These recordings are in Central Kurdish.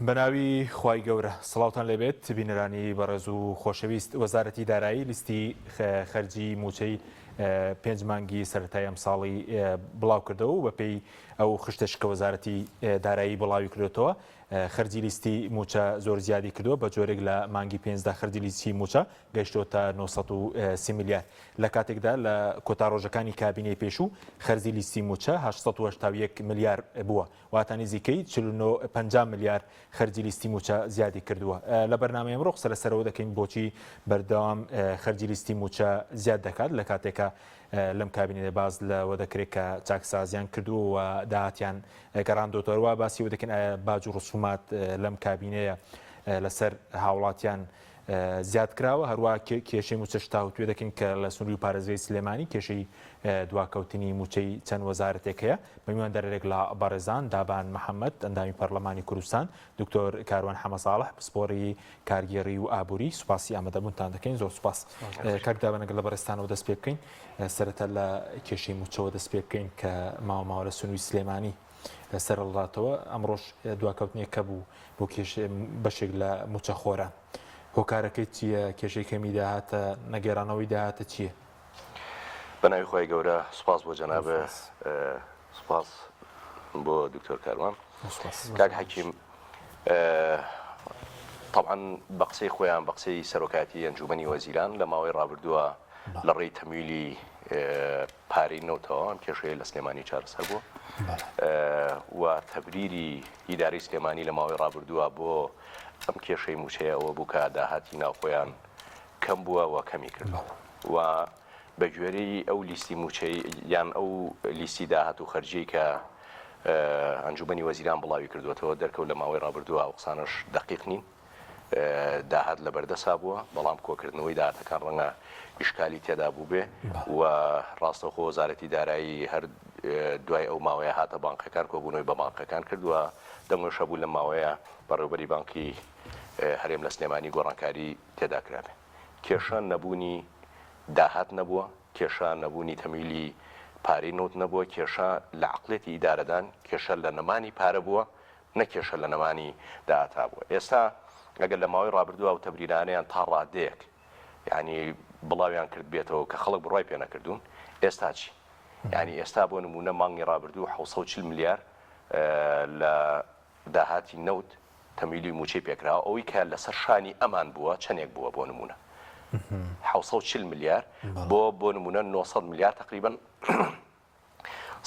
بەناوی خوای گەورە سڵاوتان لێبێت بینەرانی بەڕێز و خۆشەویست وەزارەتی دارایی لیستی خەرجی موچەی پێنج مانگی سەرەتای ئەمساڵی بڵاو کردەوە و بەپێی ئەو خشتەش کە وەزارەتی دارایی بڵاوی کردێتەوە خەرجی لیستی موچە زۆر زیادی کردووە بە جۆرێک لە مانگی پێنجدا خەرجی لیستی موچە گەیشتۆتە 930 ملیار لە کاتێکدا لە کۆتا ڕۆژەکانی کابینەی پێشوو خەرجی لیستی موچە 881 ملیار بووە واتە نزیکەی 49 50 ملیار خەرجی لیستی مووچە زیادی کردووە. لە بەرنامەی ئەمڕۆ قسە لەسەر ئەوە دەکەین بۆچی بەردەوام خەرجی لیستی مووچە زیاد دەکات لە کاتێکا لەم کابینەیە باس لەوە دەکرێت کە چاکسازیان کردووە و داهاتیان گەڕاندۆتەوە باسی ئەوە دەکەین ئایا باج و ڕسومات لەم کابینەیە لەسەر هاوڵاتیان زیاد کراوە هەروە کێشەی مووچەش تاوتوێ دەکەین کە لە سنووری پارێزگای سلێمانی کێشەی دواکەوتنی مووچەی چەند وەزارەتێک هەیە بە میواندارێک لە بەڕێزان دابان محەممەد ئەندامی پەرلەمانی کوردستان دکتۆر کاروان حەمەساڵح پسپۆڕی کارگێڕی و ئابووری سوپاسی ئامادەبوونتان دەکەین زۆر سوپاس کاک دابان ئەگەر لە بەڕێزتانەوە دەست پێ بکەین سەرەتا لە کێشەی مووچەوە دەست پێ بکەین کە ماوە ماوە لە سنووری سلێمانی سەرهەڵداتەوە، ئەمڕۆش دواکەوتنێک هەبوو بۆ بەشێک لە مووچەخۆران. هۆکارەکەی چییە؟ کێشەی کەمی داهاتە، نەگێڕانەوەی داهاتە چییە؟ بەناوی خوای گەورە سوپاس بۆ جەنابت سوپاس بۆ دکتۆر کاروان کاک حەکیم تەبعەن بە قسەی خۆیان بە قسەی سەرۆکایەتی ئەنجومەنی وەزیران لە ماوەی ڕابردووە لە ڕێی تەمویلی پارەی نەوتەوە ئەم کێشەیە لە سلێمانی چارەسەر بووە و تەبریری ئیدارەی سلێمانی لە ماوەی ڕابردووە بۆ ئەم کێشەی مووچەیە ئەوە بوو کە داهاتی ناوخۆیان کەم بووە و کەمی کردووە و بە گوێرەی ئەو لیستی مووچەی یان ئەو لیستی داهات و خەرجیەی کە ئەنجومەنی وەزیران بڵاوی کردووەتەوە دەرکەوت لە ماوەی ڕابردووە ئەو قسانەش دەقیق نین. داهات لەبەردەسا بووە، بەڵام کۆکردنەوەی داهاتەکان ڕەنگە ئیشکالی تێدا بووبێ و ڕاستەوخۆ وەزارەتی دارایی هەر دوای ئەو ماوەیە هاتە بانقەکان کۆبوونەوەی بە بانقەکان کرد و دەنگۆش هەبوو لەم ماوەیە بەڕێوەبەری بانقی هەرێم لە سلێمانی گۆڕانکاری تێدا کرابێ. کێشە نەبوونی داهات نەبووە، کێشە نەبوونی تەمویلی پارەی نەوت نەبووە، کێشە لە عەقڵیەتی ئیدارەدان، کێشە لە نەمانی پارە بووە، نەک کێشە لە نەمانی داهاتا بووە. ئێستا ئەگەر لە ماوەی ڕابردوو ئەو تەبریرانەیان تا ڕادەیەک یانی بڵاویان کردبێتەوە کە خەڵک بڕوای پێ نەکردوون، ئێستا چی؟ یانی ئێستا بۆ نموونە مانگی ڕابردوو 740 ملیار لە داهاتی نەوت تەمویلی مووچەی پێکراوە، ئەوەی کە لەسەر شانی ئەمان بووە چەندێک بووە بۆ نموونە 740 ملیار بۆ بۆ نموونە 900 ملیار تقریبا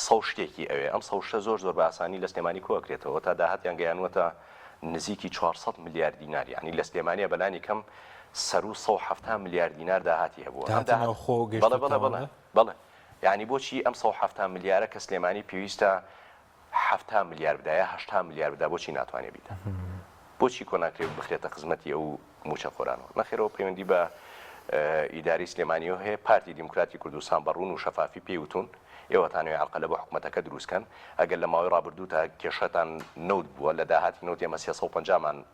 سەو شتێکی ئەوێ ئەم سەو شتە زۆر زۆر بە ئاسانی لە سلێمانی کۆ ئەکرێتەوە تا داهاتیان گەیانووەتە نزیکی 400 ملیار دینار یانی لە سلێمانیە بەلانی کەم سەروو 170 ملیار دینار داهاتی هەبووە ئەم داهاتی داهات ناوخۆ بەڵێ بەڵێ گەیشتووەتە بەڵێ ئەوەندە؟ بەڵێ یانی بۆچی ئەم 170 ملیارە کە سلێمانی پێویستە 70 ملیار بدا یا 80 ملیار بدا بۆچی ناتوانێ بیدا بۆچی کۆناکرێ بخرێتە خزمەتی ئەو مووچەخۆرانەوە؟ نەخێر ئەوە پەیوەندی بە ئیدارەی سلێمانیەوە هەیە، پارتی دیموکراتی کوردستان بە ڕوون و شەفافی پێی وتوون ئێوە تانەوێ عەرقەلە بۆ حکومەتەکە دروست کەن، ئەگەر لە ماوەی ڕابردووتا کێشەتان نەوت بووە لە داهاتی نەوت ئێمە 350 مان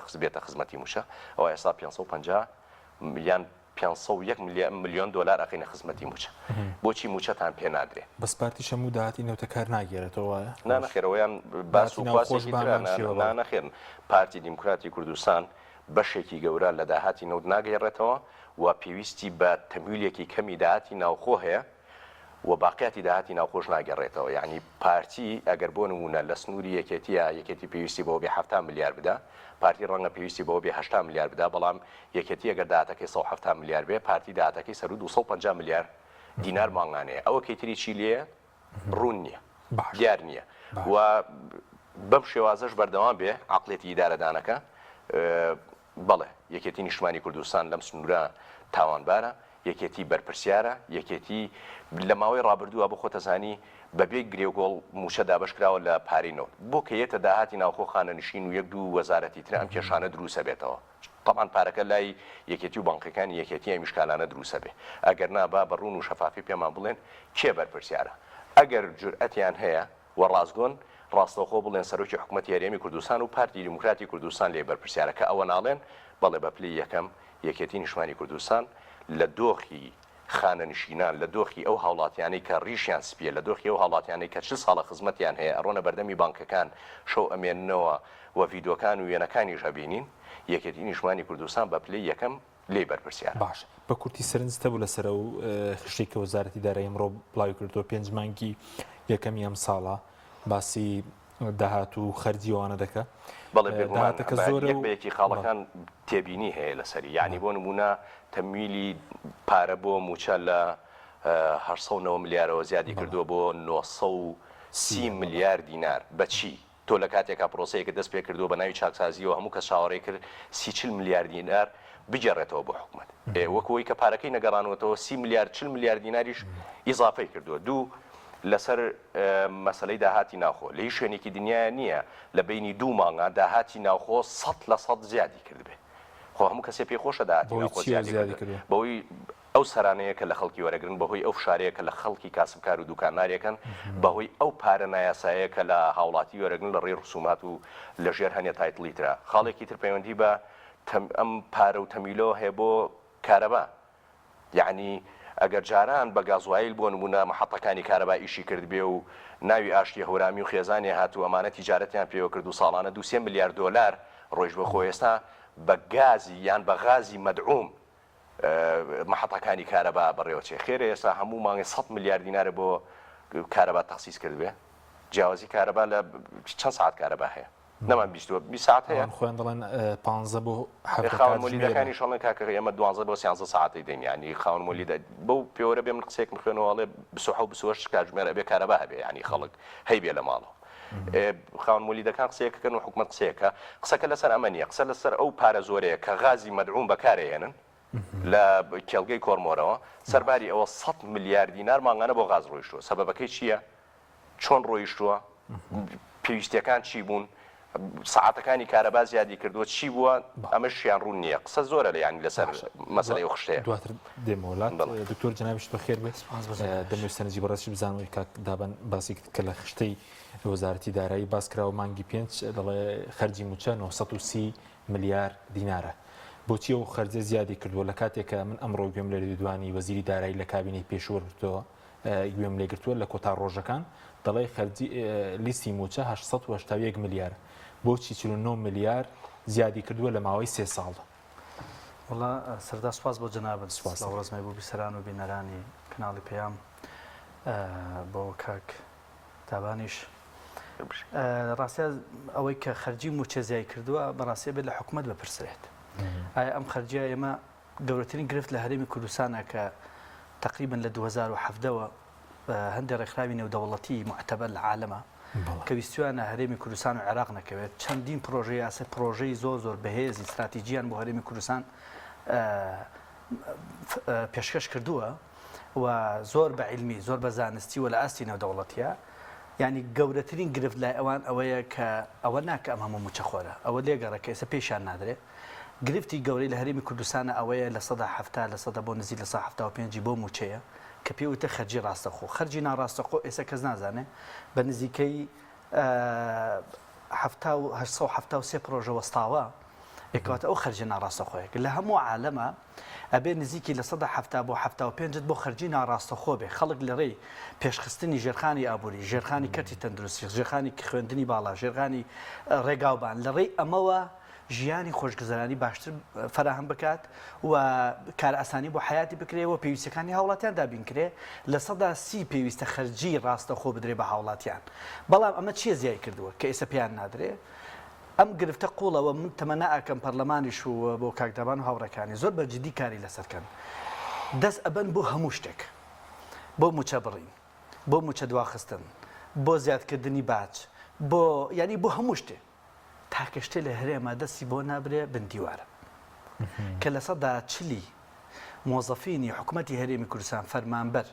خستبێتە خزمەتی مووچە ئەوا ئێستا 550 یان 501 ملیۆن دۆلار ئەخەینە خزمەتی مووچە. بۆچی مووچەتان پێ نادرێ؟ بەس پارتیش هەموو داهاتی نەوتە کار ناگێرێتەوە وایە؟ نا نەخێر ئەوەیان باس داهاتی و ناوخۆش خواسێکی بە ترە هەمان شێوە نا بەڵێ. نەخێر پارتی دیموکراتی کوردستان بەشێکی گەورە لە داهاتی نەوت ناگێڕێتەوە و پێویستی بە تەمویلێکی کەمی داهاتی ناوخۆ هەیە و باقیاتی داهاتی ناوخۆش ناگەڕێتەوە یانی پارتی ئەگەر بۆ نموونە لە سنووری یەکێتیە یەکێتی پێویستی بەوە بێ 70 ملیار بدا پارتی ڕەنگە پێویستی بەوە بێ 80 ملیار بدا بەڵام یەکێتی ئەگەر داهاتەکەی 170 ملیار بێ پارتی داهاتەکەی سەروو 250 ملیار دینار مانگانەیە ئەوە کەیتری چی لێیە ڕوون نییە دیار نییە و بەم شێوازەش بەردەوام بێ عەقڵیەتی ئیدارەدانەکە بەڵێ یەکێتی نیشتمانی کوردستان لەم سنوورە تاوانبارە، یەکێتی بەرپرسیارە، یەکێتی لە ماوەی ڕابردووە بۆ خۆتەزانی بەبێ گرێوگۆڵ مووچە دابەش کراوە لە پارەی نەوت، بۆ کە یەتە داهاتی ناوخۆ خانەنشین و یەک دوو وەزارەتی تر ئەم کێشانە دروست ئەبێتەوە، تەبعەن پارەکە لای یەکێتی و بانقەکانی یەکێتی ئەم ئیشکالانە دروست ئەبێ، ئەگەر نا با بە ڕوون و شەفافی پێمان بڵێن کێ بەرپرسیارە؟ ئەگەر جورئەتیان هەیە و ڕاستگۆن، ڕاستەوخۆ بڵێن سەرۆکی حکومەتی هەرێمی کوردستان و پارتی دیموکراتی کوردستان لێی بەرپرسیارە کە ئەوە ناڵێن، بەڵێ بە پلەی یەکەم یەکێتی نیشتمانی کوردستان لە دۆخی خانەنشینان، لە دۆخی ئەو هاوڵاتیانەی کە ڕیشیان سپییە، لە دۆخی ئەو هاوڵاتیانەی کە 40 ساڵە خزمەتیان هەیە ئەڕۆنە بەردەمی بانکەکان شەو ئەمێننەوە و ڤیدۆکان و وێنەکانیش ئەبینین، یەکێتی نیشتمانی کوردستان بە پلەی یەکەم لێی بەرپرسیارە. باشە بە کورتی سەرنجت هەبوو لەسەر ئەو خشتەی کە وەزارەتی دارایی ئەمڕۆ بڵاوی کردەوە پێنج مانگی یەکەمی ئەمساڵە باسی داهات و خەرجی ئەوانە دەکا؟ بەڵێ بێگومان داهاتەکە بە زۆرە یەک و بە یەکی بەڵێ. خاڵەکان تێبینی هەیە لەسەری یانی بۆ نموونە تەمویلی پارە بۆ مووچە لە 890 ملیارەوە زیادی بەڵێ. کردووە بۆ 930 سی بەڵێ. ملیار دینار بە چی؟ تۆ لە کاتێکا پرۆسەیەکت دەست پێ کردووە بە ناوی چاکسازییەوە هەموو کەس چاوەڕێی کرد سی چل ملیار دینار بگێڕێتەوە بۆ حکومەت ئێ وەکو ئەوەی کە پارەکەی نەگەڕانووەتەوە سی ملیار چل ملیار دیناریش ئیزافەی کردووە دوو لەسەر مەسەلەی داهاتی ناوخۆ لە هیچ شوێنێکی دنیایا نییە لە بەینی دوو مانگا داهاتی ناوخۆ 100% زیادی کردبێ خۆ هەموو کەسێ پێی خۆشە داهاتی بەهۆی ناوخۆ چییەوە زیادی زیادی کردبێ کردووە؟ بەهۆی ئەو سەرانەیە کە لە خەڵکی وەرەگرن، بەهۆی ئەو فشارەیە کە لە خەڵکی کاسبکار و دوکاندارێکەن، بەهۆی ئەو پارە نایاسایەیە کە لە هاوڵاتی وەرەگرن لە ڕێی ڕسومات و لە ژێر هەنێ title ی ترا. خاڵێکی تر پەیوەندی بە ئەم پارە و تەمویلەوە هەیە بۆ کارەبا. یەعنی ئەگەر جاران بە گازوایل بۆ نموونە مەحەتەکانی کارەبا ئیشی کردبێ و ناوی ئاشتی هەورامی و خێزانی هات و ئەمانە تیجارەتیان پێوە کرد و ساڵانە دوو سێ ملیار دۆلار ڕۆیشت بۆ خۆ ئێستا بە گازی یان بە غازی مەدعوم مەحەتەکانی کارەبا بەڕێوەچێ خێرە ئێستا هەموو مانگێ سەد ملیار دینارە بۆ کارەبا تەخسیس کردبێ جیاوازی کارەبا لە چەند سەعات کارەبا هەیە نەمان بیستوە 20 سەعات هەیە ئەوان خۆیان دەڵێن پانزە بۆ حەڤدە خاوەن کاتژمێرە. مۆلیدەکانیش ئەڵێن کاکە ئێمە دوانزە بۆ سیانزە سەعاتەی دەین یانی خاوەن مۆلیدە بەو پێوەرە بێ من قسەیەکم خوێنەوە ئەڵێ 27 28 کاتژمێر ئەبێ کارەبا هەبێ یانی خەڵک هەیبێ لە ماڵەوە خاوەن مۆلیدەکان قسەیەکەکەن و حکومەت قسەیەکە قسەکە لەسەر ئەمە نییە قسە لەسەر ئەو پارە زۆرەیە کە غازی مەدعوم بەکارئەهێنن لە کێڵگەی کۆرمۆرەوە سەرباری ئەوە 100 ملیار دینار مانگانە بۆ غاز ڕۆیشتووە سەبەبەکەی چییە چۆن ڕۆیشتووە پێویستیەکان چی بوون سەعاتەکانی کارەبا زیادی کردووە چی بووە ئەمەشیان ڕوون نییە قسە زۆرە لە یانی لەسەر مەسەلەی ئەو خشتەیە. دواتر دێمەوە لات دکتۆر جەنابیشت بەخێر بێت دەمەوێت سەرنجی بەڕێزیش بزانم ئەوەی کاک دابەن باسی کرد کە لە خشتەی وەزارەتی دارایی باس کراوە مانگی پێنج دەڵێ خەرجی مووچە 930 ملیار دینارە بۆچی ئەو خەرجە زیادی کردووە لە کاتێک کە من ئەمڕۆ گوێم لە لێدوانی وەزیری دارایی لە کابینەی پێشوو وەرگرتەوە گوێم لێگرتووە لە کۆتا ڕۆژەکان دەڵێ خەرجی لیستی مووچە 881 ملیارە بۆچی 49 ملیار زیادی کردووە لە ماوەی سێ ساڵدا؟ وەڵا سەردا سوپاس بۆ جەنابت سوپاس سڵاو ڕێزمای بۆ بیسەران و بینەرانی کەناڵی پەیام بۆ کاک تابانیش ڕاستە ئەوەی کە خەرجی موچە زیای کردووە بەڕاستی بێت لە حکوومەت بپرسرێت ئایا ئەم خەرجیە ئێمە گەورەترین گرفت لە هەرێمی کوردستانە کە تەقریبەن لە 2017 وە هەندێک ڕێکخراوی نێودەوڵەتی موعتەبەر لە عالەمە کە ویستویانە هەرێمی کوردستان و عێراق نەکەوێت چەندین پرۆژە یاسە پرۆژەی زۆر زۆر بەهێزی استراتیجیان بۆ هەرێمی کوردستان پێشکەش کردووە و زۆر بە عیلمی زۆر بە زانستی و لە ئاستی نێودەوڵەتیە یعنی گەورەترین گرفت لای ئەوان ئەوەیە کە ئەوە ناکە ئەم هەموو موچەخۆرە ئەوە لێگەڕە کە ئێستا پێشیان نادرێ گرفتی گەورەی لە هەرێمی کوردستانا ئەوەیە 70% لە سەدا بۆ نزیک 75% ی بۆ مووچەیە کە پێی وتە خەرجی ڕاستەخۆ. خەرجی ناڕاستەخۆ ئێستا کەس نازانێ بە نزیکەی حەفتا و 873 پرۆژە وەستاوە ئێ کەواتە ئەو خەرجی ناڕاستەخۆیە لە هەموو عالەمە ئەبێ نزیکی 70% بۆ 75 بۆ خەرجی ناڕاستەخۆ بێ خەڵک لە ڕێی پێشخستنی ژێرخانی ئابووری ژێرخانی کەرتی تەندروستی ژێرخانی خوێندنی باڵا ژێرخانی ڕێگاوبان لە ڕێی ئەمەوە ژیانی خۆشگوزەرانی باشتر فەراهەم بکات و کارئاسانی بۆ حەیاتی بکرێ و پێویستیەکانی هاوڵاتیان دابین کرێ 30% پێویستە خەرجی ڕاستەخۆ بدرێ بە هاوڵاتیان بەڵام ئەمە چیە زیای کردووە کە ئێستا پێیان نادرێ ئەم گرفتە قوڵەوە من تەمەنا ئەکەم پەرلەمانیش و بۆ کاک دابان و هاوڕێکانی زۆر بە جدی کاری لەسەر کەن دەست ئەبەن بۆ هەموو شتێک بۆ موچە بڕین بۆ موچە دواخستن بۆ زیادکردنی باج بۆ یعنی بۆ هەموو شتێ تاکە شتێ لە هەرێما دەستی بۆ نابرێ بن دیوارە کە لە سەدا چلی مۆزەفینی حکوومەتی هەرێمی کوردستان فەرمانبەر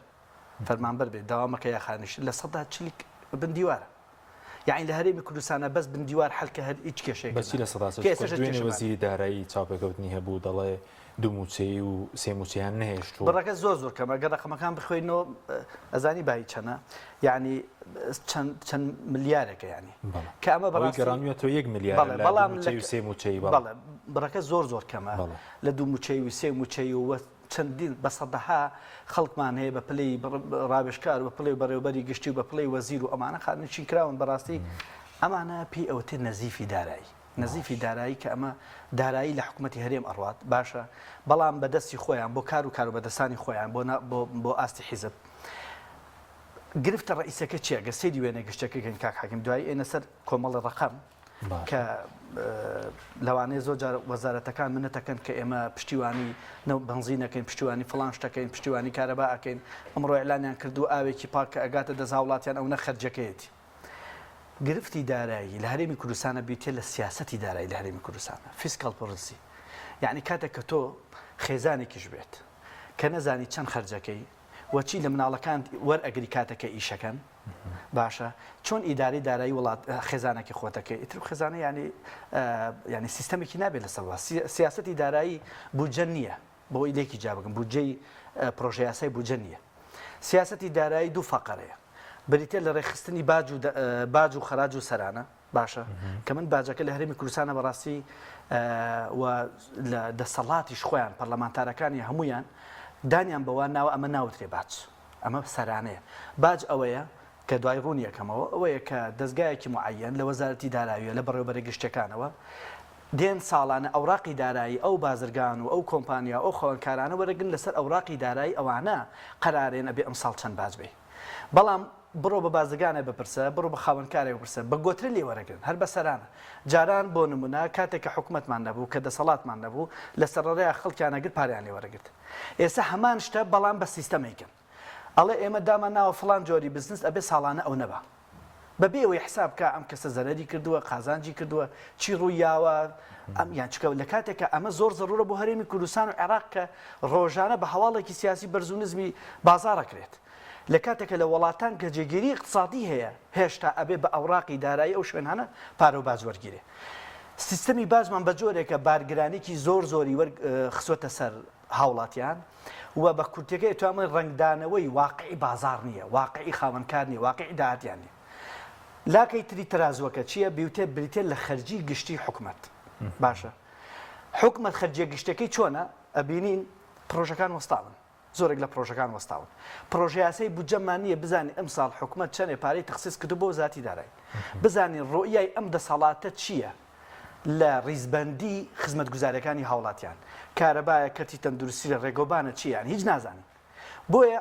فەرمانبەر بێت داوامەکە یا خانیش 40% بن دیوارە یعنی لە هەرێمی کوردستانە بەس بن دیوار حلکە هەر هیچ کێشەیەک بەچی 40% دوێنێ وەزیری دارایی چاوپێکەوتنی هەبوو دەڵێ دوو مووچەیی و سێ مووچەیان نەهێشتووە. بڕەکە زۆر زۆر کەمە گەر ڕەقەمەکان بخوێنەوە ئەزانی بایی چەنە یعنی چەند چەند ملیارێکە یعنی کە ئەمە بەڕاستی گەڕانویەتەوە یەک ملیار بەڵام لە سێ مووچەی بەڵێ بڕەکە زۆر زۆر کەمە لە دوو مووچەی و سێ مووچەی و وە. چەندین بە سەدەها خەڵکمان هەیە بە پلەی ڕاوێژکار و بە پلەی بەڕێوەبەری گشتی و بە پلەی وەزیر و ئەمانە خانەنشین کراون بەڕاستی ئەمانە پێی ئەوترێت نەزیفی دارایی نەزیفی دارایی کە ئەمە دارایی لە حکوومەتی هەرێم ئەڕوات باشە بەڵام بە دەستی خۆیان بۆ کار و کاروبەدەستانی خۆیان بۆ بۆ ئاستی حیزب گرفتە ڕئیسەکە چییە گە سەیری وێنە گشتەکە کەین کاک حەکیم دوایی ئێنە سەر کۆمەڵی ڕەقەم کە لەوانەیە زۆر جار وەزارەتەکان منەتەکەن کە ئێمە پشتیوانی بەنزینەکەین پشتیوانی فڵان شتەکەین پشتیوانی کارەبا ئەکەین ئەمڕۆ ئیعلانیان کردو ئاوێکی پاک کە ئەگاتە دەست هاوڵاتیان ئەونە خەرجەکەیەتی گرفتی دارایی لە هەرێمی کوردستانە بریتیە لە سیاسەتی دارایی لە هەرێمی کوردستانە fiscal policy یعنی کاتێک کە تۆ خێزانێکیش بێت کە نەزانی چەند خەرجەکەی و چی لە مناڵەکان وەرئەگری کاتێک کە ئیشەکەن باشە چۆن ئیدارەی دارایی وڵات خێزانەکی خۆتەکەی ئیتر خێزانە ینی ینی سیستەمێکی نابێت لەسەر سیاسەتی دارایی بودجە نییە بۆی لێکی جا بکەم بودجەی پرۆژە یاسای بودجە نییە سیاسەتی دارایی دوو فەقەرەیە بریتە لە ڕێکخستنی باج و باج و خەراج و سەرانە باشە کە من باجەکە لە هەرێمی کوردستانە بەڕاستی و لە دەسەڵاتیش خۆیان پەرلەمانتارەکانی هەمویان دانیان بەوە ناوە ئەمە ناوترێ باج ئەمە سەرانەیە. باج ئەوەیە کە دوای ڕوونی ئەکەمەوە، ئەوەیە کە دەزگایەکی موعەیەن لە وەزارەتی داراییە لە بەڕێوەبەرە گشتیەکانەوە دێن ساڵانە ئەوراقی دارایی ئەو بازرگان و ئەو کۆمپانیا و ئەو خاوەنکارانە وەرەگرن لەسەر ئەوراقی دارایی ئەوانە قەرارێن ئەبێ ئەمساڵ چەند باج بەی. بەڵام بڕۆ بە بازرگانێ بپرسە، بڕۆ بە خاوەنکارێک بپرسە، بە گۆترە لێ وەرەگرن، هەر بە سەرانە. جاران بۆ نموونە کاتێک کە حکومەتمان نەبوو، کە دەسەڵاتمان نەبوو، لە سەرەڕێیا خەڵکیان ئەگرت پارەیان لێ وەرەگرت. ئێستا هەمان شتە بەڵام بە سیستەم ئەیکەن. ئەڵێ ئێمە دامان ناوە فڵان جۆری بزنس ئەبێ ساڵانە ئەونە با. بەبێ ئەوەی حساب بکا ئەم کەسە زەرەری کردووە، قازانجی کردووە، چی ڕووی یاوە، ئەم یان چکە لە کاتێکا ئەمە زۆر زەرورە بۆ هەرێمی کوردستان و عێراق کە ڕۆژانە بە هەواڵێکی سیاسی بەرز و نزمی بازاڕ ئەکرێت. لە کاتێکا لە وەڵاتان کە جێگیری ئیقتسادی هەیە هێشتا ئەبێ بە ئەوراقی دارایی ئەو شوێنانە پارە و باج وەرگیرێ. سیستەمی باجمان بە جۆرێکە بارگرانیکی زۆر زۆری وەر خسۆتە سەر هاوڵاتیان و بە کورتیەکەی ئەتوانم بڵێم ڕەنگدانەوەی واقعی بازاڕ نییە، واقعی خاوەنکار نییە، واقعی داهاتیان نییە. لاکەی تری تەرازووەکە چییە؟ بیوتێ بریتیە لە خەرجی گشتی حکومەت. باشە حکومەت خەرجیە گشتیەکەی چۆنە؟ ئەبینین پڕۆژەکان وەستاون. زۆرێک لە پڕۆژەکان وەستاون. پڕۆژەیاسای بودجەمان نییە بزانین ئەمساڵ حکومەت چەندێ پارەی تەخسیس کردووە بۆ وەزارەتی دارایی. بزانین ڕوئیای ئەم دەسەڵاتە چییە لە ڕیزبەندی خزمەتگوزارییەکانی هاوڵاتیان. کارەبایە، کەرتی تەندروستییە، ڕێگەوبانە، چییە یانی هیچ نازانین. بۆیە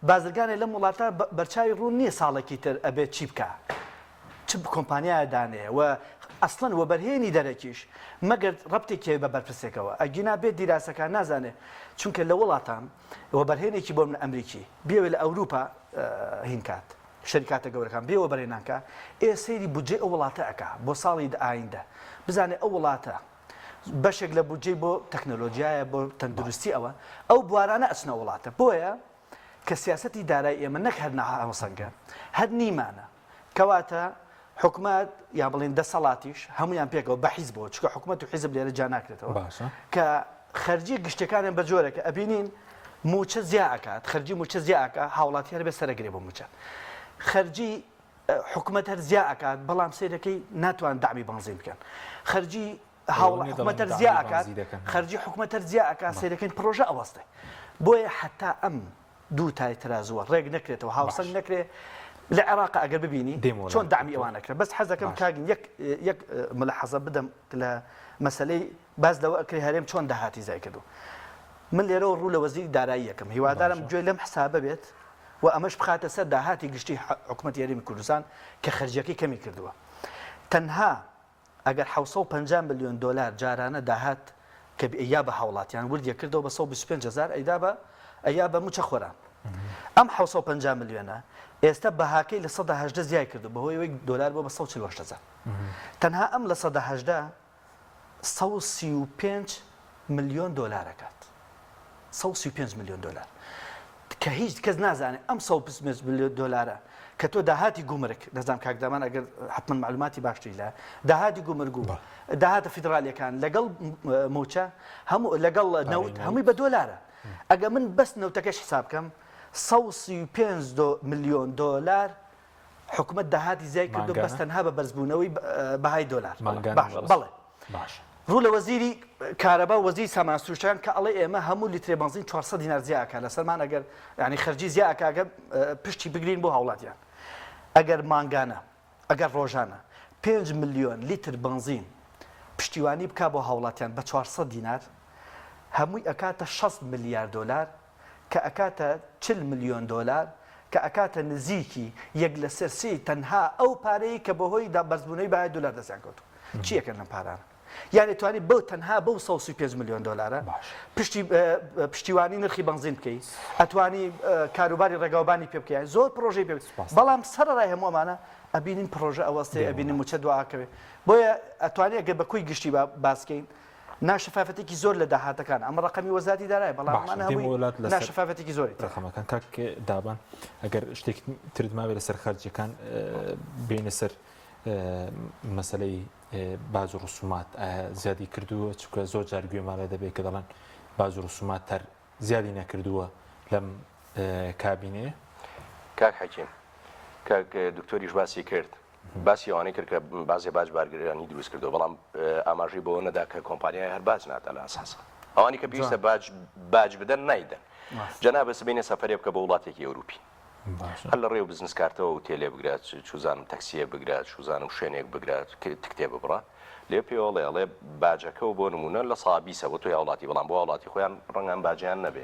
بازرگانێ لەم وڵاتە بەرچاوی ڕوون نییە ساڵێکی تر ئەبێت چی بکا. چ کۆمپانیایە دانەیە و ئەسڵەن وەبەرهێنی دەرەکیش مەگەر ڕەبتێکی هەبێ بە بەرپرسێکەوە ئەگینا بێ دیراسەکە نازانێ چونکە لە وڵاتان وەبەرهێنێکی بۆ من ئەمریکی بێوێ لە ئەوروپا هین کات شەریکاتە گەورەکان بێ وەبەرهێنان کا ئێ سەیری بودجەی ئەو وڵاتە ئەکا بۆ ساڵی ئایندە بزانێ ئەو وڵاتە بەشێک لە بودجەی بۆ تەکنەلۆجیایە بۆ تەندروستی ئەوە ئەو بوارانە ئەچنە وڵاتە بۆیە کە سیاسەتی دارای ئێمە نەک هەر ناهاوسەنگە هەر نیمانە کەواتە حکومەت یا بڵێن دەسەڵاتیش هەمویان پێکەوە بە حیزبەوە چونکە حکومەت و حیزب لێرە جیا ناکرێتەوە باشە. کە خەرجی گشتەکانیان بە جۆرێکە ئەبینین موچە زیا ئەکات خەرجی موچە زیا ئەکا هاوڵاتی هەر بێ سەرەگرێ بۆ موچە خەرجی حکومەت هەر زیا ئەکات بەڵام سەیرەکەی ناتوان دەعمی بەنزین بکەن خەرجی هاوڵ حکومەت هەر زیا ئەکات خەرجی حکومەت هەر زیا ئەکات سەیرەکەین پڕۆژە ئەوەستێ بۆیە حتا ئەم دوو تای ترازووە ڕێک نەکرێتەوە هاوسەنگ نەکرێ لە عێراق ئەگەر ببینی چۆن دەعمی ئەوان ئەکرێ بەس حەز دەکەم کاک یەک یەک ملحەزە بدەم لە مەسەلەی باس لەوە ئەکرێ هەرێم چۆن داهاتی زیای کردو من لێرەوە ڕوو لە وەزیری دارایی یەکەم هیوادارم گوێ لەم حسابە بێت و ئەمەش بخاتە سەر داهاتی گشتی حکومەتی هەرێمی کوردستان کە خەرجیەکەی کەمی کردووە تەنها ئەگەر 750 ملیۆن دۆلار جارانە داهات کە ئەیا بە هاوڵاتیان وردیە کردەوە بە 125 هەزار ئەیدا بە ئەیا بە موچە خۆران ئەم 750 ملیۆنە ئێستا بەهاکەی لە 118 زیای کردو بەهۆی ئەوەی دۆلار بۆ بە 148 هەزار تەنها ئەم لە 118 135 ملیۆن دۆلار ئەکات 135 ملیۆن دۆلار کە هیچ کەس نازانێت ئەم 125 ملیۆن دۆلارە کە تۆ داهاتی گومرک دەزانام کاک دامان ئەگەر حتمما معلوماتی باشتری لە داهاتی گومرگ و داهاتە فیدرالیەکان لەگەڵ موچە هەموو لەگەڵ نەوت هەمووی بە دۆلارە ئەگە من بەس نەوتەکەش حساب بکەم 135 ملیۆن دۆلار حکومەت داهاتی زیای کردو بەس تەنها بە بەرزبوونەوەی بەهای دۆلار بەڵێ. ڕوو لە وەزیری کارەبا و وەزیری سامانە سروشتەکان کە ئەڵێ ئێمە هەموو لیترێ بەنزین 400 دینار زیا ئەکا لەسەرمان ئەگەر یانی خەرجی زیا ئەکا ئەگەر پشتی بگرین بۆ هاوڵاتیان ئەگەر مانگانە ئەگەر ڕۆژانە 5 ملیۆن لیتر بەنزین پشتیوانی بکا بۆ هاوڵاتیان بە 400 دینار هەمووی ئەکاتە 60 ملیار دۆلار کە ئەکاتە 40 ملیۆن دۆلار کە ئەکاتە نزیکی یەک لەسەر سێی تەنها ئەو پارەی کە بەهۆی بەرزبوونەوەی بای دۆلار دەستیان کەوتووە. چی ئەکەن لەم پارانە؟ یانی توانی بەو تەنها بەو 135 ملیۆن دۆلارە پشتی پشتیوانی نرخی بەنزین بکەی ئەتوانی کاروباری ڕێگاوبانی پێ بکەی زۆر پرۆژەی پێ بەڵام سەرەڕای هەموو ئەمانە ئەبینین پرۆژە ئەوەستێ ئەبینین موچە دواکەوێ بۆیە ئەتوانی ئەگەر بە کۆی گشتی باسکەین ناشەفافەتێکی زۆر لە داهاتەکان ئەمە ڕقەمی وەزارەتی دارای بەڵام ناشەفافەتێکی زۆری ڕقەمەکان کاک دابان ئەگەر شتێک ترت ماوێ لەسەر خەرجەکان بینە سەر مەسەلەی باج و ڕسومات ئایا زیادی کردووە چونکە زۆر جار گوێمان لێ دەبێت کە دەڵێن باج و ڕسومات تەر زیادی نەکردووە لەم کابینەیە؟ کاک حەکیم کاک دکتۆریش باسی کرد باسی ئەوانەی کرد کە بازێ باج بارگرانی دروست کردو بەڵام ئاماژەی بەوە نەدا کە کۆمپانیای هەر باج نادا لە ئەساسا ئەوانی کە پێویستە باج باج بدەن نایدەن جەنابە سبەینێ سەفەرێ بکە بۆ وڵاتێکی ئەوروپی هەر لە ڕێو بزنس کارتەوە ئوتێلێ بگرە چوزانم تەکسیە بگرە چوزانم شوێنێک بگرە تکتێ ببڕە لێ پێوەڵێ ئەڵێ باجەکە و بۆ نمونە لە سابیسە بۆ تۆی هاوڵاتی بەڵام بۆ هاوڵاتی خۆیان ڕەنگە ئەم باجیان نەبێ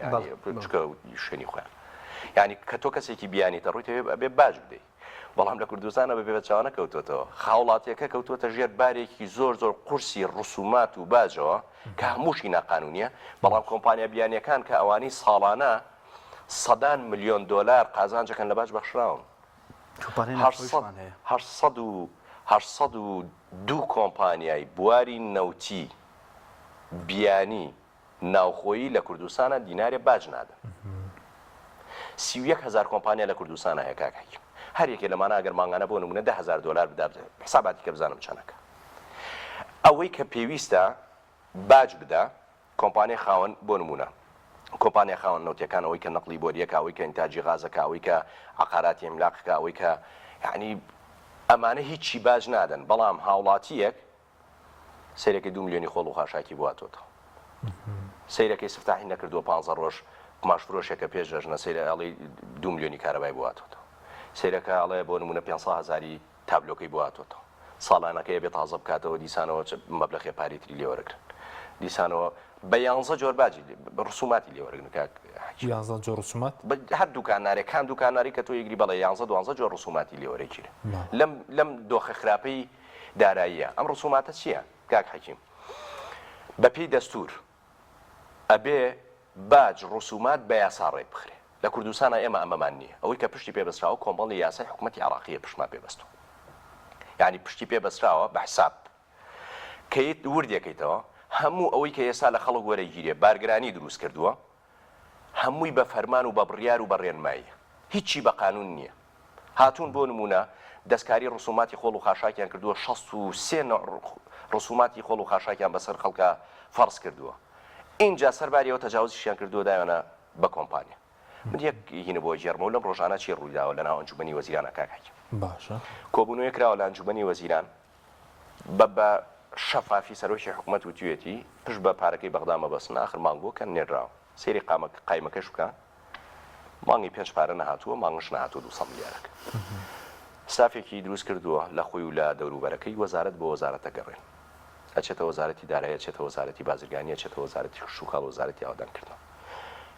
چکە شوێنی خۆیان یعنی کە تۆ کەسێکی بیانی دەڕۆیتەوێ ئەبێ باج بدەیت بەڵام لە کوردستانە بە پێبەچوانە کەوتۆتەوە هاوڵاتیەکە کەوتووەتە ژێر بارێکی زۆر زۆر قورسی ڕسومات و باجەوە کە هەمووشی ناقانونیە بەڵام کۆمپانیا بیانیەکان کە ئەوانی ساڵانە سەدان ملیۆن دۆلار قازانجەکەن لە باج بەخشراون. 802 کۆمپانیای بواری نەوتی بیانی ناوخۆیی لە کوردستانە دینارێ باج نادەن. 31 هەزار کۆمپانیا لە کوردستانە هەیە کاک حەکیم. هەر یەکێ لەمانە ئەگەر مانگانە بۆ نمونە 10 هەزار دۆلار بدا حساباتی کە بزانم چەنەکە. ئەوەی کە پێویستە باج بدا کۆمپانیای خاوەن، بۆ نموونە کۆمپانیا خاوەن نەوتیەکان ئەوەی کە نەقڵی بۆریەکە، ئەوەی کە ئینتاجی غازەکە، ئەوەی کە عەقاراتی عیملاقەکە، ئەوەی کە یەعنی ئەمانە هیچی باج نادەن، بەڵام هاوڵاتییەک سەیرەکەی دوو ملیۆنی خۆڵ و خاشاکی بۆ هاتۆتەوە، سەیرەکەی سفتاحی نەکردووە پانزە ڕۆژ قوماش فرۆشێکە پێش جەژنە سەیرە ئەڵێی دوو ملیۆنی کارەبای بۆ هاتۆتەوە، سەیرەکە ئەڵێ بۆ نموونە پێنج هەزاری تابلۆکەی بۆ هاتۆتەوە ساڵانەکەی ئەبێ تازە بکاتەوە دیسانەوە چ مەبلەخێ پارەی تری لێ وەرەگرن دیسانەوە بە یانزە جۆر باجی ڕسوماتی لێ وەرەگرن کاک حەکیم. یانزە جۆر ڕسومات؟ بە هەر دوکانارێ کام دوکاناری کە تۆ یگری بەڵێ یانزە دوانزە جۆر ڕسوماتی لێ وەرەگیرێ لەم لەم دۆخە خراپەی داراییە ئەم ڕسوماتە چییە کاک حەکیم بە پێی دەستور ئەبێ باج، ڕسومات بە یاسا ڕێک بخرێ. لە کوردستانا ئێمە ئەمەمان نییە. ئەوەی کە پشتی پێ بەستراوە کۆمەڵی یاسای حکومەتی عێڕاقییە پشتمان پێ بەستووە. یانی پشتی پێ بەستراوە بە حساب. کە وردێکەیتەوە هەموو ئەوەی کە ئێستا لە خەڵک وەرەگیرێ بارگرانی دروست کردووە هەمووی بە فەرمان و بە بڕیار و بە ڕێنماییە. هیچی بە قانوون نییە. هاتوون بۆ نموونە دەستکاری ڕسوماتی خۆڵ و خاشاکیان کردووە 63 نوع ڕسوماتی خۆڵ و خاشاکیان بەسەر خەڵکا فەرز کردووە ئینجا سەرباری ئەوە تەجاوزیشیان کردووە دایانە بە کۆمپانیا من یەک هینە بۆ گێڕمەوە لەم ڕۆژانە چی ڕوویداوە لەناو ئەنجومەنی وەزیرانە کاک حەکیم باشە کۆبوونەوەی کراوە لە ئەنجومەنی وەزیران بە بە شەفافی سەرۆکی حکومەت وتویەتی پشت بە پارەکەی بەغدا مەبەستن ئاخر مانگ بووە کە نێردراوە سەیری قامە قایمەکەش بکە مانگی پێنج پارە نەهاتووە مانگش نەهاتووە 200 ملیارەکە ستافێکی دروست کردووە لە خۆی و لە دەوروبەرەکەی وەزارەت بۆ وەزارەتە گەڕێن ئەچێتە وەزارەتی دارایی ئەچێتە وەزارەتی بازرگانی ئەچێتە وەزارەتی کشتوکاڵ وەزارەتی ئاوەدانکردنەوە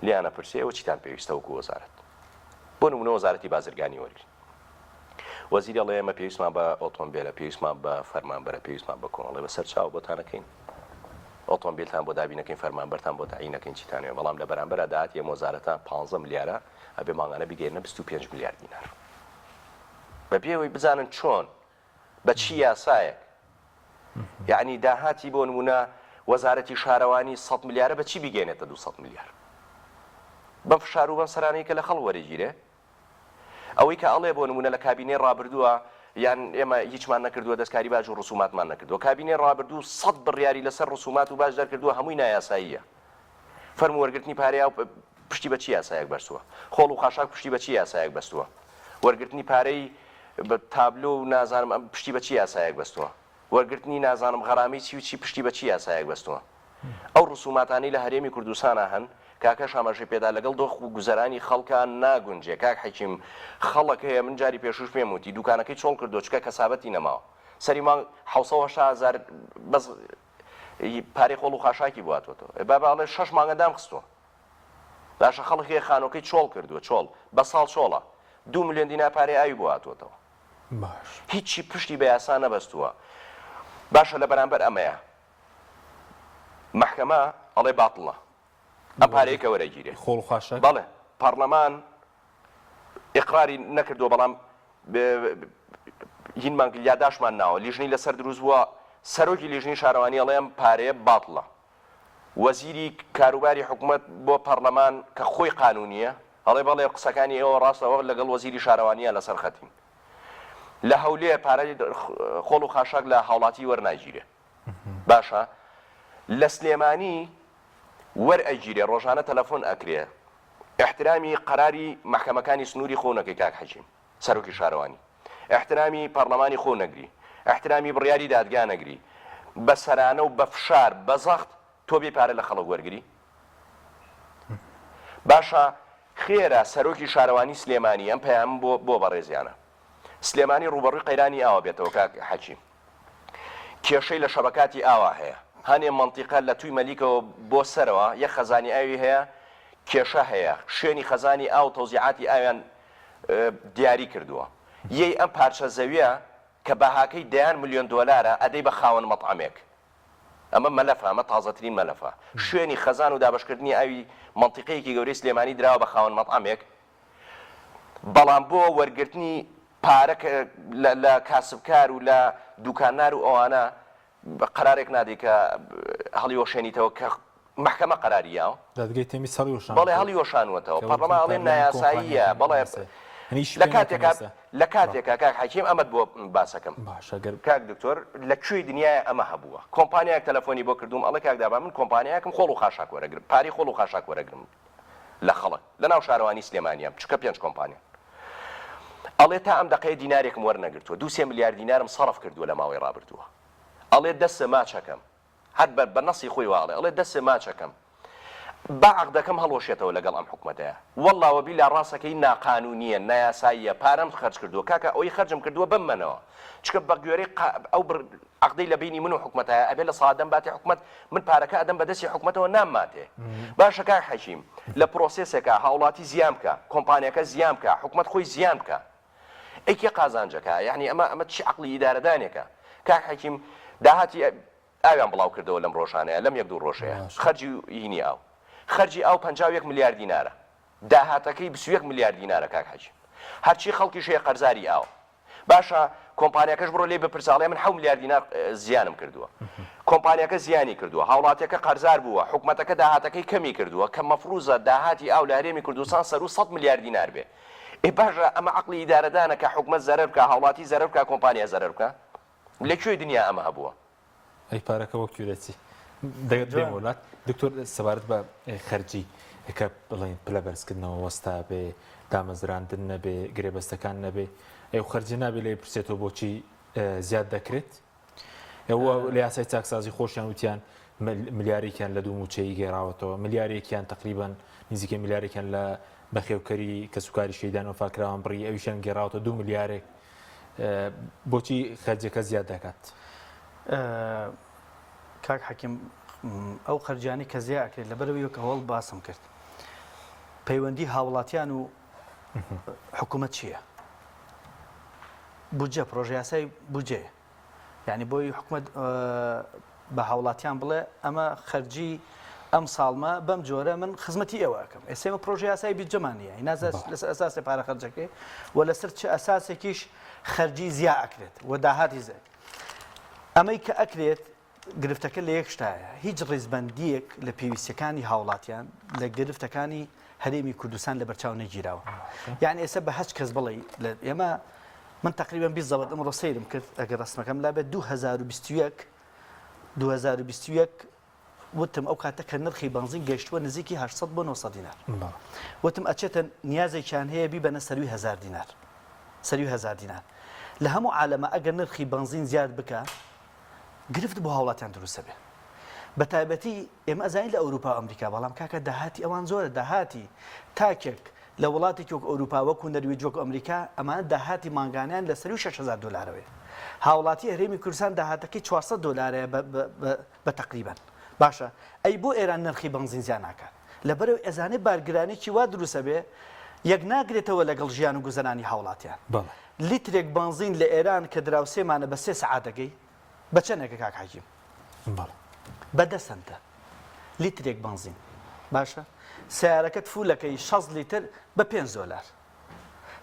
لێیان ئەپرسێ ئێوە چیتان پێویستە وەکو وەزارەت بۆ نمونە وەزارەتی بازرگانی وەرگرین وەزیر ئەڵێ ئێمە پێویستمان بە ئۆتۆمبێلە پێویستمان بە فەرمانبەرە پێویستمان بە کۆمەڵێ بەسەر چاو بۆتانەکەین ئۆتۆمبیلتان بۆ دابینەکەین فەرمانبەرتان بۆ تەعینەکەین چیتان وێ بەڵام لە بەرامبەرا داهاتی ئەم وەزارەتە 15 ملیارە ئەبێ مانگانە بیگەیەنە 25 ملیار دینار بەبێ ئەوەی بزانن چۆن بە چی یاسایەک یەعنی داهاتی بۆ نمونە وەزارەتی شارەوانی سەد ملیارە بە چی بیگەیەنێتە 200 ملیار بەم فشار و بەم سەرانەی کە لە خەڵک وەرەگیرێ ئەوەی کە ئەڵێ بۆ نمونە لە کابینەی ڕابردووە یان ئێمە هیچمان نەکردووە دەستکاری باج و ڕسوماتمان نەکردووە کابینەی ڕابردوو سەد بڕیاری لەسەر ڕسومات و باج دەرکردووە هەمووی نایاساییە فەرموو وەرگرتنی پارەی ئاو پشتی بە چ یاسایەک بەستووە؟ خۆڵ و خاشاک پشتی بە چ یاسایەک بەستووە؟ وەرگرتنی پارەی تابلۆ و نازانم ئەم پشتی بە چ یاسایەک بەستووە؟ وەرگرتنی نازانم غەرامەی چی و چی پشتی بە چی یاسایەک بەستووە؟ ئەو ڕسوماتانەی لە هەرێمی کوردستانا هەن، کاکەش ئاماژەی پێدا لەگەڵ دۆخ و گوزەرانی خەڵکا ناگونجێ، کاک حەکیم خەڵک هەیە من جاری پێشووش پێم وتی دوکانەکەی چۆڵ کردووە چونکە کەسابەتی نەماوە سەری مانگ 780 هەزار بەس پارەی خۆڵ و خاشاکی بۆ هاتووەتەوە ئێ بابە ئەڵێ شەش مانگە دامخستووە باشە خەڵک هەیە خانووەکەی چۆڵ کردووە چۆڵ بە ساڵ چۆڵە دوو ملیۆن دینار پارەی ئاوی بۆ هاتووەتەوە باش. هیچی پشتی بە یاسا نەبەستووە باشە لە بەرامبەر ئەمەیە مەحکەمە ئەڵێ باتڵە ئەم پارەیە کە وەرەگیرێ. خۆڵ و خاشاک؟ بەڵێ پەڕلەمان ئیقراری نەکردووە بەڵام هینمان یاداشمان ناوە لیژنەی لەسەر دروست بووە سەرۆکی لیژنەی شارەوانی ئەڵێ ئەم پارەیە باتڵە وەزیری کاروباری حکومەت بۆ پەڕلەمان کە خۆی قانونیە ئەڵێ بەڵێ قسەکانی ئێوە ڕاستە ئەوە لەگەڵ وەزیری شارەوانیە لەسەر خەتین لە هەولێر پارەی خۆڵ و خاشاک لە هاوڵاتی وەرناگیرێ باشە لە سلێمانی وەرئەگیرێ ڕۆژانە تەلەفۆن ئەکرێ ئیحترامی قەراری مەحکەمەکانی سنوری خۆو نەکەی کاک حەکیم سەرۆکی شارەوانی ئیحترامی پەڕلەمانی خۆو نەگری ئیحترامی بڕیاری دادگا نەگری بە سەرانە و بە فشار بە زەخت تۆ بێی پارە لە خەڵک وەرگری باشە خێرە سەرۆکی شارەوانی سلێمانی ئەم پەیامم بۆ بۆ بەڕێزیانە سلێمانی ڕووبەڕووی قەیرانی ئاوە بێتەوە کاک حەکیم کێشەی لە شەبەکاتی ئاوا هەیە هەنێ مەنتیقە لە توی مەلیکەوە بۆ سەرەوە یەک خەزانی ئاوی هەیە کێشە هەیە شوێنی خەزانی ئاو تەوزیعاتی ئاویان دیاری کردووە یەی ئەم پارچە زەویە کە بەهاکەی دەیان ملیۆن دۆلارە ئەدەی بە خاوەن مەتعەمێک ئەمە مەلەفە، ئەمە تازەترین مەلەفە. شوێنی خەزان و دابەشکردنی ئاوی مەنتیقەیەکی گەورەی سلێمانی دراوە بە خاوەن مەتعەمێک، بەڵام بۆ وەرگرتنی پارە لە کاسبکار و لە دوکاندار و ئەوانە قەرارێک نادەی کە هەڵیوەشێنیتەوە کە مەحکەمە قەراری یاوە. دادگای تەمیز هەڵیوەشاندووەتەوە. بەڵێ هەڵیوەشانووەتەوە. پەڕلەمان ئەڵێ نایاساییە. بەڵێ لە کاتێکا لە کاتێکا کاک حەکیم ئەمەت بۆ باسەکەم. باشە گەر. کاک دکتۆر لە کوێی دنیایە ئەمە هەبووە؟ کۆمپانیایەک تەلەفۆنی بۆ کردووم ئەڵێ کاک دابا من کۆمپانیایەکم خۆڵ و خاشاک وەرەگرم پارەی خۆڵ و خاشاک وەرەگرم لە خەڵک لە ناو شارەوانی سلێمانیام چونکە پێنج کۆمپانیان ئەڵێ تا ئەم دەقەیە دینارێکم وەرنەگرتووە دوو سێ ملیار دینارم سەرف کردووە لە ماوەی ڕابردووە ئەڵێ دەسە ماچەکەم هەر بە بە نەسی خۆی وا ئەڵێ ئەڵێ دەسێ ماچەکەم با عەقدەکەم هەڵوەشێتەوە لەگەڵ ئەم حکومەتەیا وەڵا وەبیلا ڕاستەکەی ناقانونیە نایاساییە پارەم خەرج کردووە کاکە ئەوەی خەرجم کردووە بممەنەوە چونکە بە گوێرەی قا ئەو بڕ عەقدەی لە بەینی من و حکومەتایە ئەبێ لە سەعات دەم باتێ حکومەت من پارەکە ئەدەم بە دەستی حکومەتەوە نامماتێ باشە کاک حەکیم لە پرۆسێسێکا هاوڵاتی زیان بکا کۆمپانیاکە زیان بکا حکومەت خۆی زیان بکا ئەی کێ قازانجەکا یەعنی ئەمە ئەمە چ عەقڵی ئیدارەدانێکە کاک حەکیم داهاتی ئاویان بڵاو کردەوە لەم ڕۆژانەیە لەم یەک دوو ڕۆژەیە خەرجی هینی ئاو خەرجی ئاو 51 ملیار دینارە داهاتەکەی 21 ملیار دینارە کاک حەکیم هەرچی خەڵکیش هەیە قەرزاری ئاوە باشە کۆمپانیاکەش بڕۆ لێی بپرسە ئەڵێ من حەو ملیار دینار زیانم کردووە کۆمپانیاکە زیانی کردووە هاوڵاتیەکە قەرزار بووە حکومەتەکە داهاتەکەی کەمی کردووە کە مەفروزە داهاتی ئاو لە هەرێمی کوردستان سەروو 100 ملیار دینار بێ ئێ باشە ئەمە عەقڵی ئیدارەدانە کە حکومەت زەرەر بکا هاوڵاتی زەرەر بکا کۆمپانیا زەرەر بکا لە کوێی دنیا ئەمە هەبووە؟ ئەی پارەکە وەک کوێ دەچی؟ دێمەوە لات دکتۆر سەبارەت بە خەرجی کە بڵێن پلە بەرزکردنەوە وەستا بێ دامەزراندن نەبێ گرێبەستەکان نەبێ ئەو خەرجی نابێ لێ پرسێتەوە بۆچی زیاد دەکرێت ئەوە لە یاسای چاکسازی خۆشیان وتیان ملیارێکیان لە دوو موچەیی گێراوەتەوە ملیارێکیان تقریبان نزیکە ملیارێکیان لە بەخێوکەری کەسوکاری شەیدان وەفاکراوان بڕی ئەویشیان گێراوەتە دوو ملیارێک بۆچی خەرجەکە زیاد دەکات؟ کاک حەکیم ئەو خەرجیانەی کە زیا ئەکرێت لەبەرەوەی کە هەوڵ باسم کرد پەیوەندی هاوڵاتیان و حکوومەت چییە؟ بودجە پرۆژە یاسای بودجەیە یعنی بۆی حکومەت بە هاوڵاتیان بڵێ ئەمە خەرجی ئەم ساڵمە بەم جۆرە من خزمەتی ئێوە ئەەکەم ئێسێمە پرۆژە یاسای بودجەمان نییە نازە لەسەر ئەساسی پارە خەرجەکەی و لەسەر چ ئەساسێکیش خەرجی زیا ئەکرێت و داهاتی زێت ئەمەی کە ئەکرێت گرفتەکە لە یەک شتایە، هیچ ڕیزبەندییەک لە پێویستییەکانی هاوڵاتیان لە گرفتەکانی هەرێمی کوردستان لەبەرچاو نەگیراوە. یعنی ئێستا بە هەچ کەس بڵێ لە ئێمە من تقریبا بیزەوت ئەمڕۆ سەیرم کرد ئەگەر ڕسمەکەم لابێت 2021 2021 وتم ئەو کاتە کە نرخی بەنزین گەیشتووە نزیکی 800 بۆ 900 دینار وتم ئەچێتە نیازێکیان هەیە بیبەنە سەروی هزار دینار سەروی هزار دینار لە هەموو عالەمە ئەگەر نرخی بەنزین زیاد بکە. گرفت بۆ هاوڵاتیان دروست ئەبێ بە تایبەتی ئێمە ئەزانین لە ئەوروپا و ئەمریکا بەڵام کاکە داهاتی ئەوان زۆرە داهاتی تاکێک لە وڵاتێکی وەک ئەوروپا وەکو نەرویج وەکو ئەمریکا ئەمانە داهاتی مانگانیان لە سەروی 6000 دلارەوەیە هاوڵاتی هەرێمی کوردستان داهاتەکەی 400 دلارەیە بە تەقریبەن باشە ئەی بۆ ئێران نرخی بەنزین زیاد ناکات لەبەرئەوەی ئەزانێ بارگرانیی وا دروست ئەبێ یەک ناگرێتەوە لەگەڵ ژیان و گوزەرانی هاوڵاتیان. بەڵێ. لیترێک بەنزین لە ئێران کە دراوسێمانە بە سێ سەعات دەگەی بە چەنێکە کاک حەکیم؟ بەڵێ. بە دە سەنتە لیترێک بەنزین. باشە سەیارەکەت فولەکەی 60 لیتر بە پێنج دۆلار.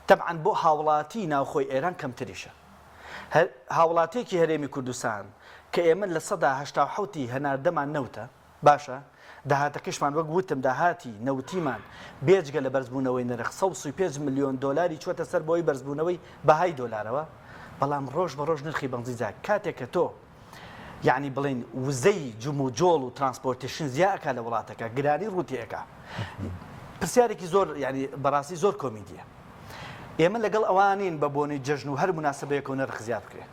تەبعەن بۆ هاوڵاتی ناوخۆی ئێران کەمتریشە. هەر هاوڵاتیەکی هەرێمی کوردستان کە ئێمە 87% ی هەناردەمان نەوتە، باشە داهاتەکەشمان وەک وتم داهاتی نەوتیمان بێجگە لە بەرزبوونەوەی نرخ 135 ملیۆن دۆلاری چووەتە سەر بۆی بەرزبوونەوەی بەهای دۆلارەوە بەڵام ڕۆژ بە ڕۆژ نرخی بەنزین زیاد کاتێک کە تۆ یعنی بڵین وزەی جموجۆڵ و transportation زیا ئەکا لە وڵاتەکە گرانی ڕووتی ئەکا پرسیارێکی زۆر یعنی بەڕاستی زۆر کۆمیدیە ئێمە لەگەڵ ئەوانین بە بۆنەی جەژن و هەر مناسبەیەکەوە نرخ زیاد بکرێت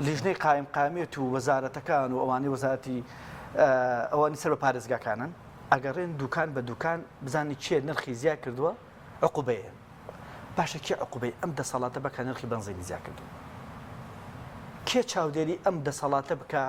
لیژنەی قایمقامیەت و وەزارەتەکان و ئەوانەی وەزارەتی ئەوانی سەر بە پارێزگاکانن ئەگەڕێن دوکان بە دوکان بزانانی کێ نرخی زیاد کردووە عقوبەیە باشە کێ عقوبەی ئەم دەسەڵاتە بکە نرخی بەنزینی زیاد کردووە کێ چاودێری ئەم دەسەڵاتە بکە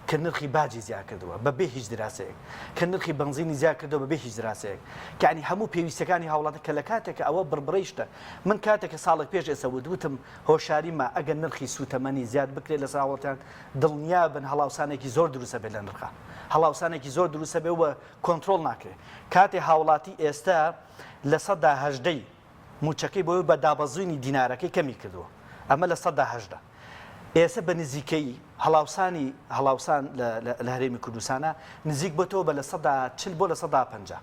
کە نرخی باجی زیاد کردووە بە بێ هیچ دراسەیەک کە نرخی بەنزینی زیاد کردووە بە بێ هیچ دراسەیەک کانی هەموو پێویستەکانی هاوڵاتی کە لە کاتێک ئەوە بڕبڕیشتە من کاتێک کە ساڵێک پێش ئێستا وت وتم هۆشاری ما ئەگەر نرخی سووتەمەنی زیاد بکرێت لەسەر هاوڵاتیان دڵنیابن هەڵاوسانێکی زۆر دروستە بێت لە نرخا هەڵاوسانێکی زۆر دروستە بێ و کۆنترۆڵ ناکرێت کاتێ هاوڵاتی ئێستا 18% مووچەکەی بۆی بە دابەزینی دینارەکەی کەمی کردووە ئەمە 18% ئێستا بە نزیکەی هەڵاوسانی هەڵاوسان لە هەرێمی کوردستانە نزیک بۆتەوە بە 40% بۆ 50%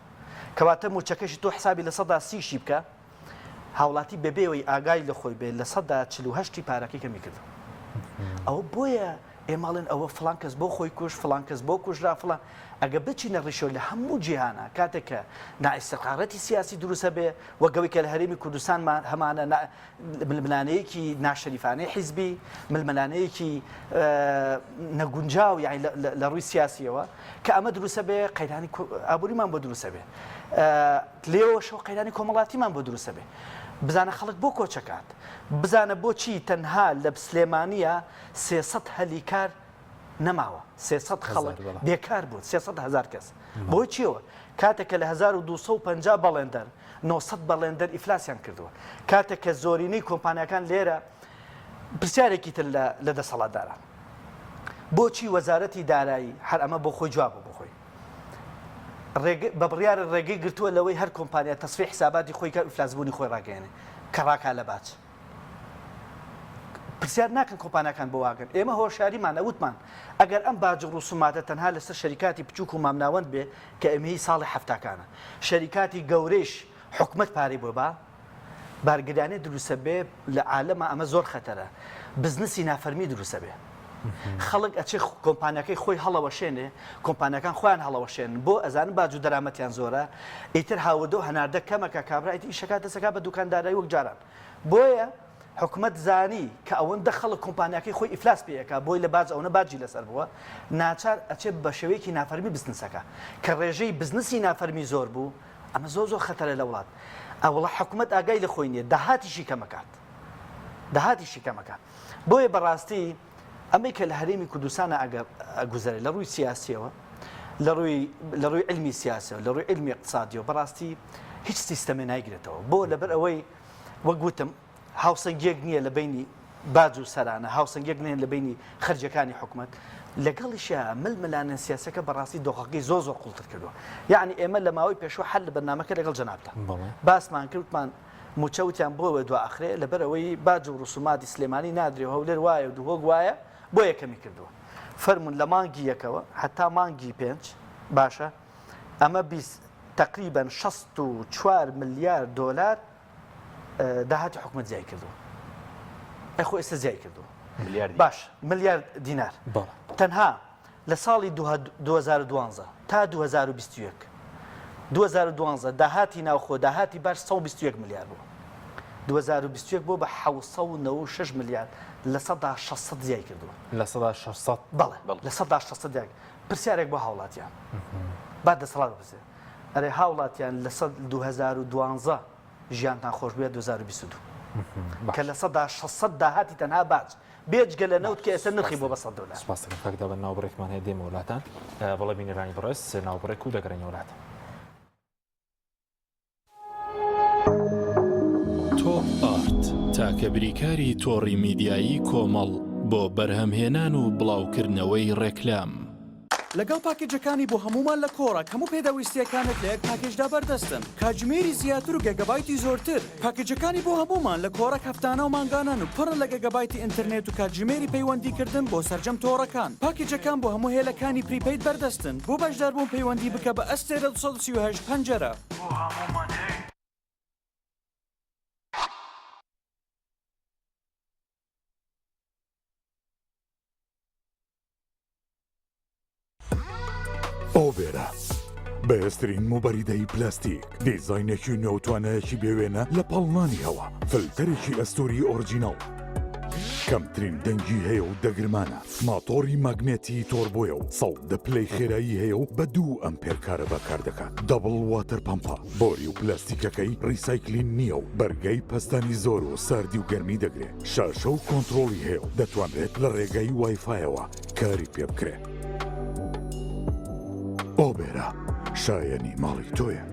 کەواتە مووچەکەشی تۆ حسابی 30% شی بکە هاوڵاتی بەبێ ئەوەی ئاگای لە خۆی بێت 48% ی پارەکەی کەمی کردو ئەوە بۆیە ئێمە ئەڵێن ئەوە فڵان کەس بۆ خۆی کوش فڵان کەس بۆ کوژرا فڵان ئەگە بچینە ڕیشۆ لە هەموو جیهانە کاتێک کە نائیستقرارەتی سیاسی دروستە بێ وەک ئەوەی کە لە هەرێمی کوردستانمان هەمانە ململانێیەکی ناشەریفانەی حیزبی ململانێیەکی نەگونجاو یعنی لە ڕووی سیاسیەوە کە ئەمە دروستە بێ قەیرانی ئابووریمان بۆ دروستە بێ لێوەشەوە قەیرانی کۆمەڵاتیمان بۆ دروستە بێ بزانە خەڵک بۆ کۆچەکات بزانە بۆچی تەنها لە سلێمانیە 300 هەلی کار نەماوە 300 خەڵک بێکار بوون 300 هزار کەس بۆی چیەوە کاتێک کە لە 1250 بەڵێندەر 900 بەڵێندەر ئیفلاسیان کردووە کاتێک کە زۆرینەی کۆمپانیاکان لێرە پرسیارێکی تر لە دەسەڵاتداران بۆچی وەزارەتی دارایی هەر ئەمە بۆ خۆی جواب بۆ خۆی بە بڕیارە ڕێگەی گرتووە لەوەی هەر کۆمپانیا تەسفی حساباتی خۆی کە ئیفلاسبوونی خۆی ڕاگەیەنێ کە ڕاکا لە باج پرسیار ناکەن کۆمپانیاکان بۆ واکەن ئێمە هۆشیاریمان وتمان ئەگەر ئەم باج و ڕسوماتە تەنها لەسەر شەریکاتی بچووک و مامناوەند بێ کە ئەمەی ساڵی حەفتاکانە شەریکاتی گەورەیش حکومەت پارەی بۆ با بارگرانی دروستە بێ لە عالەمە ئەمە زۆر خەتەرە بزنسی نافەرمی دروستە بێ خەڵک ئەچێ کۆمپانیەکەی خۆی هەڵەوەشێنێ کۆمپانیەکان خۆیان هەڵەوەشێن بۆ ئەزانن باج و دەرامەتیان زۆرە ئیتر هاوردە و هەناردە کەمەکە کابرا ئیتر ئیشەکە دەسەکا بە دوکاندارای وەک جاران بۆیە حکومەت زانی کە ئەوەندە خەڵک کۆمپانیاکەی خۆی ئیفلاس پێ ئەکا بۆی لە باج ئەونە باجی لەسەر بووە ناچار ئەچێ بە شێوەیەکی نافەرمی بزنسەکە کە ڕێژەی بزنسی نافەرمی زۆر بوو ئەمە زۆر زۆر خەتەرە لە وڵات ئەوڵە حکومەت ئاگای لە خۆی نییە داهاتیشی کەمەکات داهاتیشی کەمەکات بۆیە بەڕاستی ئەمەی کە لە هەرێمی کوردستانە ئەگەر ئەگوزەرێ لە ڕووی سیاسیەوە لە ڕووی لە ڕووی علمی سیاسەوە لە ڕووی علمی اقتصادیەوە بەڕاستی هیچ سیستەمێ نایگرێتەوە بۆ لەبەر ئەوەی وەک وتم هاوسەنگیەک نییە لە بینی باج و سەرانە هاوسەنگیەک نییە لە بینی خەرجەکانی حکومت لەگەڵیشە ململانێ سیاسەکە بەڕاستی دۆخەکەی زۆر زۆر قوڵتر کردووە یعنی ئێمە لە ماوەی پێشوە هەر لە بەرنامەکە لەگەڵ جەنابتە باسمان کردمان موچە وتیان بۆ دوا ئەخرێ لەبەر ئەوەی باج و ڕسوماتی سلێمانی نادرێ و هەولێر وایە و دهۆک وایە بۆیە کەمی کردووە فەرمونون لە مانگی یەکەوە هەتا مانگی پێنج باشە ئەمە 20 تقریبا 64 ملیار دۆلار داهاتی حکومت زیای کردووە ئەی خۆ ئێستا زیای کردووە باش ملیار دینار تەنها لە ساڵی 2012 تا 2021 2012 داهاتی ناوخۆ داهاتی باج 121 ملیار بوو. 2021 بۆ بە 796 ملیار 600% زیای کردووە. 600%؟ بەڵێ 600% زیای. پرسیارێک بۆ هاوڵاتیان با دەسەڵات بپرسێ ئەرێ هاوڵاتیان لە 2012 ژیانتان خۆش بوو یا 2022 کە 600% داهاتی تەنها باج بێجگە لە نەوت کە ئێستا نرخی بۆ بە 100 دۆلار. سپاس دەکەم کاک دابەن ناوبڕێکمان هەیە دێمەوە لاتان بەڵێ بینەرانی بەڕێز ناوبڕێک و دەگەڕێینەوە لاتان. تۆپ ئارت، تاکە بریکاری تۆڕی میدیایی کۆمەڵ بۆ بەرهەمهێنان و بڵاوکردنەوەی ڕێکلام. لەگەڵ پاکێجەکانی بۆ هەموومان لە کۆڕەک هەموو پێداویستییەکانت لە یەک پاکێجدا بەردەستن، کاتژمێری زیاتر و گێگابایتی زۆرتر. پاکێجەکانی بۆ هەموومان لە کۆڕەک هەفتانە و مانگانەن و پڕن لە گێگابایتی ئینتەرنێت و کاتژمێری پەیوەندیکردن بۆ سەرجەم تۆڕەکان. پاکێجەکان بۆ هەموو هێلەکانی prepaid بەردەستن. بۆ بەشداربوون پەیوەندی بکە بە ئەستێرە 238 پەنجەرە. بۆ هەموومان هەیە. ئۆڤێرا بەهێزترین موبەریدەی پلاستیک، دیزاینێکی نوێ و توانایەکی بێوێنە لە پاڵنانی هەوا، فلتەرێکی ئەستوری original، کەمترین دەنگی هەیە و دەگرمانە، ماتۆڕی ماگنێتی تۆربۆیە و 110 پلەی خێرایی هەیە و بە دوو ئەمپێر کارەبا کار دەکات، double water pump ە، بۆری و پلاستیکەکەی recycling نییە و بەرگەی پەستانی زۆر و ساردی و گەرمی دەگرێت، شاشە و کۆنتڕۆڵی هەیە و دەتوانرێت لە ڕێگای وایفایەوە کاری پێ بکرێ. ئۆبێرا شایەنی ماڵی تۆیە.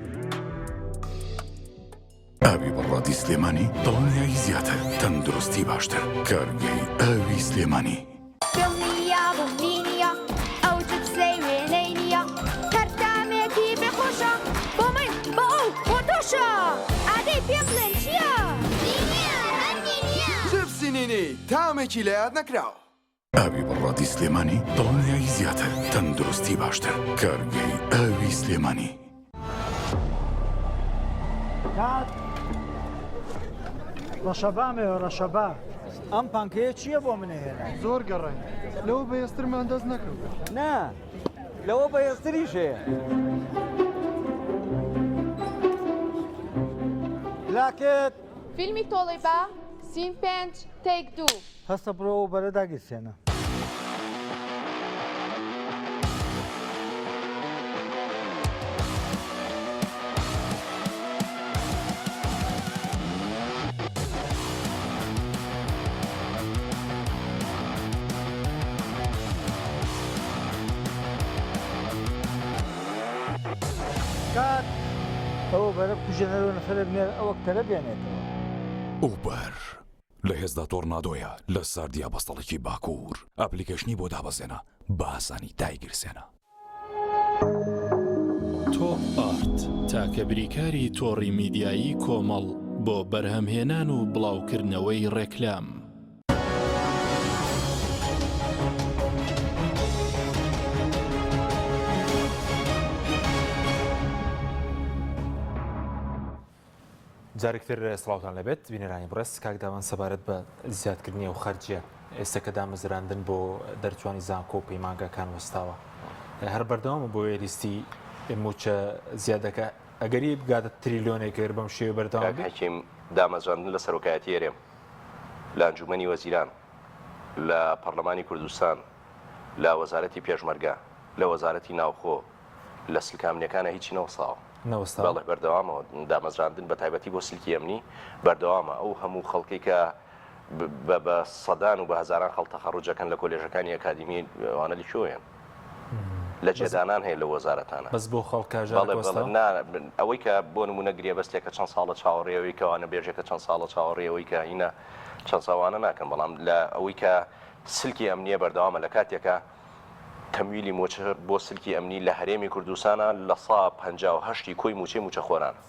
ئاوی بەڕادی سلێمانی دڵنیایی زیاتر تەندروستی باشتر کارگەی ئاوی سلێمانی. دڵنیابم نینیە ئەو چپسەی وێنەی نییە هەر تامێکی بێ خۆشە بۆ من بۆ ئەو بۆ تۆشە ئادەی پێم بڵێن چییە؟ نینیە هەر نینیە. چپسی نینی تامێکی لەیاد نەکراو. ئاوی بەڕادی سلێمانی دڵنیایی زیاتر تەندروستی باشتر کارگەی ئاوی سلێمانی. کاک ڕەشەبامەوە ڕەشەبا ئەم پانکەیە چییە بۆ منە هێنا زۆر گەڕێن لەوە بەهێزترمان دەست نەکەوت نا لەوە بەهێزتریش هەیە لاکت فیلمی تۆڵەی با سین پێنج تەیک دوو. هەستە بڕۆ ئەو بەرە داگیرسێنە. کات ئەوە بەرە بکوژێنەرەوە نەفەرێ بنێرە ئەو ئەکتەرە بێنێتەوە. ئوبەر لە هێزدا تۆرنادۆیە لە ساردیا بەستەڵەکی باکوور application ی بۆ دابەزێنە بە ئاسانی دایگیرسێنە. تۆپ ئارت، تاکە بریکاری تۆڕی میدیایی کۆمەڵ بۆ بەرهەمهێنان و بڵاوکردنەوەی ڕێکلام. جارێکتر سڵاوتان لێبێت بینەرانی بەڕێز کاک داوان سەبارەت بە زیادکردنی ئەو خەرجیە ئێستا کە دامەزراندن بۆ دەرچوانی زانکۆ و پەیمانگاکان وەستاوە هەر بەردەوامە بۆ لیستی موچە زیادەکە ئەگەری بگاتە تریلیۆنێک گەر بەم شێوە بەردەوام کاک بێت؟ حەکیم دامەزراندن لە سەرۆکایەتی هەرێم، لە ئەنجومەنی وەزیران، لە پەڕلەمانی کوردستان، لە وەزارەتی پێشمەرگە، لە وەزارەتی ناوخۆ، لە سلکە ئەمنیەکانا هیچی نەوەستاوە. نەوەستاوە؟ بەڵێ بەردەوامە، دامەزراندن بە تایبەتی بۆ سلکی ئەمنی بەردەوامە، ئەو هەموو خەڵکەی کە بە بە سەدان و بە هەزاران خەڵک تەخەڕوج ئەکەن لە کۆلێژەکانی ئەکادیمی ئەوانە لە کوێن؟ لە جێدانان هەیە لەو وەزارەتانە. بەس بۆ خەڵکە ژارەکە بەڵێ بەڵێ وەستاوە؟ نا ئەوەی کە بۆ نموونە گرێبەستێکە چەند ساڵە چاوەڕێی ئەوەی کە وانە بێژێکە چەند ساڵە چاوەڕێی ئەوەی کە هینە چەند ساوانە ناکەن بەڵام لە ئەوەی کە سلکی ئەمنیە بەردەوامە لە کاتێکا تەمویلی موچە بۆ سلکی ئەمنی لە هەرێمی کوردستانا لە سا 58 ی کۆی موچەی موچەخۆرانە.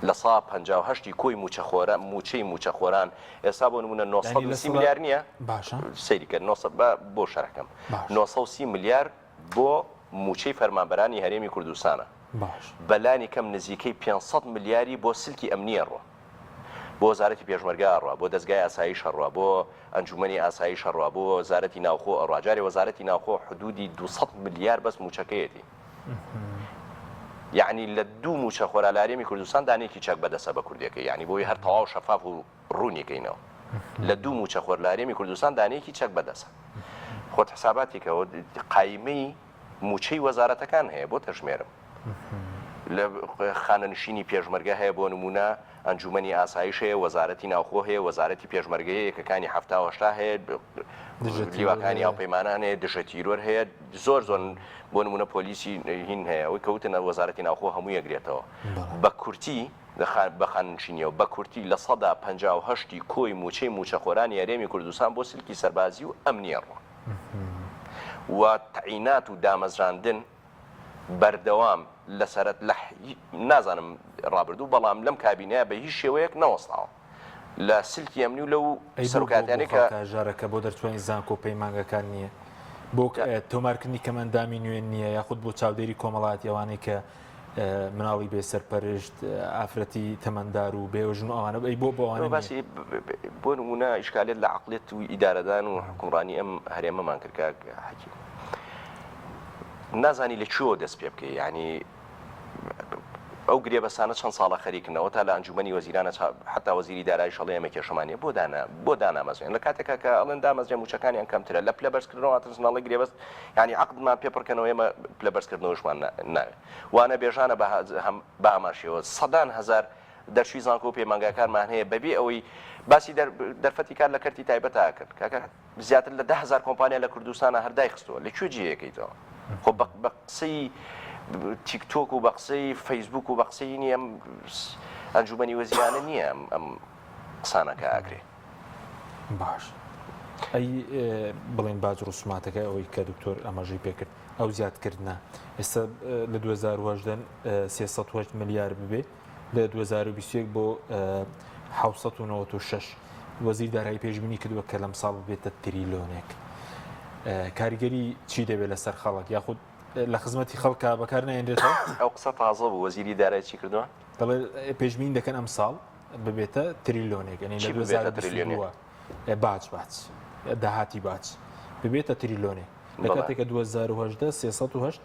لە سا 58 ی کۆی موچەخۆران موچەی موچەخۆران ئێستا بۆ نمونە 930 ملیار نییە باشە سەیری کە 900 بە بۆ شەرحکەم 930 ملیار بۆ موچەی فەرمانبەرانی هەرێمی کوردستانە باش بەلانی کەم نزیکەی 500 ملیاری بۆ سلکی ئەمنیە ڕۆ بۆ وەزارەتی پێشمەرگە ئەڕوا، بۆ دەزگای ئاسایش ئەڕوا، بۆ ئەنجومەنی ئاسایش ئەڕوا، بۆ وەزارەتی ناوخۆ ئەڕوا، جارێ وەزارەتی ناوخۆ حدودی 200 ملیار بەس موچەکەیەتی. یەعنی لە دوو مووچەخۆرا لە هەرێمی کوردستان دانەیەکی چەک بەدەستە بە کوردێکەی یەعنی بۆی هەر تەواو شەفاف و ڕوونی کەینەوە لە دوو مووچەخۆر لە هەرێمی کوردستان دانەیەکی چەک بەدەستە خۆت حساباتی کەوە قایمەی مووچەی وەزارەتەکان هەیە بۆ تەژمێرم لە خانەنشینی پێشمەرگە هەیە بۆ نموونە ئەنجوومەنی ئاسایش هەیە، وەزارەتی ناوخۆ هەیە، وەزارەتی پێشمەرگە هەیە، یەکەکانی 70 و 80 هەیە، لیواکانی هاوپەیمانان هەیە، دژە تیرۆر هەیە، زۆر زۆر بۆ نموونە پۆلیسی هین هەیە، ئەوەی کەوتن وەزارەتی ناوخۆ هەموو یەگرێتەوە. بە کورتی بە خانەنشینیەوە بە کورتی 58% ی کۆی مووچەی مووچەخۆرانی هەرێمی کوردستان بۆ سلکی سەربازی و ئەمنی ئەڕوا و تەعینات و دامەزراندن بەردەوام لە سەرەت لە نازانم ڕابردوو بەڵام لەم کابینەیە بە هیچ شێوەیەک نەوەستاوە لە سلکی ئەمنی و لەو ئەی بۆ بۆ سەرۆکایەتیانەی کە خەڵکە هەژارەکە بۆ دەرچوانی زانکۆ و پەیمانگەکان نییە بۆ تۆمارکردنی کەمئەندامی نوێ نییە یاخود بۆ چاودێری کۆمەڵایەتی ئەوانەی کە مناڵی بێ سەرپەرشت ئافرەتی تەمەندار و بێوەژن و ئەوانە ئەی بۆ بۆ ئەوانە ئێمە نییە؟ باسی بۆ نموونە ئیشکالیەت لە عەقڵیەت و ئیدارەدان و حوکمڕانی ئەم هەرێمەمان کرد کاک حەکیم نازانی لە کوێوە دەست پێ بکەی یانی ئەو گرێبەستانە چەند ساڵە خەریکنەوە تا لە ئەنجومەنی وەزیرانە حتا وەزیری دارایش ئەڵێ ئێمە کێشەمان نیە بۆ دانا بۆ دانامەزرێن لە کاتێکا کە ئەڵێن دامەزرێن مووچەکانیان کەمترە لە پلە بەرزکردنەوە ئەترسن ئەڵێ گرێبەست یانی عەقدمان پێ پڕکەنەوە ئێمە پلە بەرزکردنەوەشمان ناوێ وانە بێژانە بە بە هەمان شێوە سەدان هەزار دەرچووی زانکۆ و پەیمانگاکانمان هەیە بەبێ ئەوەی باسی دەرفەتی کار لە کەرتی تایبەتا ئەکەن کاکە زیاتر لە 10هزار کۆمپانیا لە کوردستانە هەر دایخستووە لە کوێ جێیەکەیتەوە خۆ بە قسەی تیکتۆک و بە قسەی فەیسبوک و بە قسەی نیە ئەم ئەنجومەنی وەزیرانە نییە ئەم ئەم قسانەکە ئاکرێ. باش ئەی بڵێن باج ڕسوماتەکە ئەوەی کە دکتۆر ئاماژەی پێکرد ئەو زیادکردنە ئێستا لە 2018 308 ملیار ببێ لە 2021 بۆ 1996 وەزیر دارایی پێشبینی کردووە کە لەم ساڵ ببێتە تریلۆنێک کاریگەری چی دەبێت لەسەر خەڵک یاخود لە خزمەتی خەڵکە بەکار نێنرێتەوە ئەو قسە تازە بوو وەزیری دارایی چی کردووە دەڵێ پێشبینی دەکەن ئەم ساڵ ببێتە تریلۆنێک یعنی لە چی ببێتە تریلیۆنێک؟ 2022 باج باج داهاتی باج ببێتە تریلۆنێک لە بەڵێ. کاتێکە 2018 308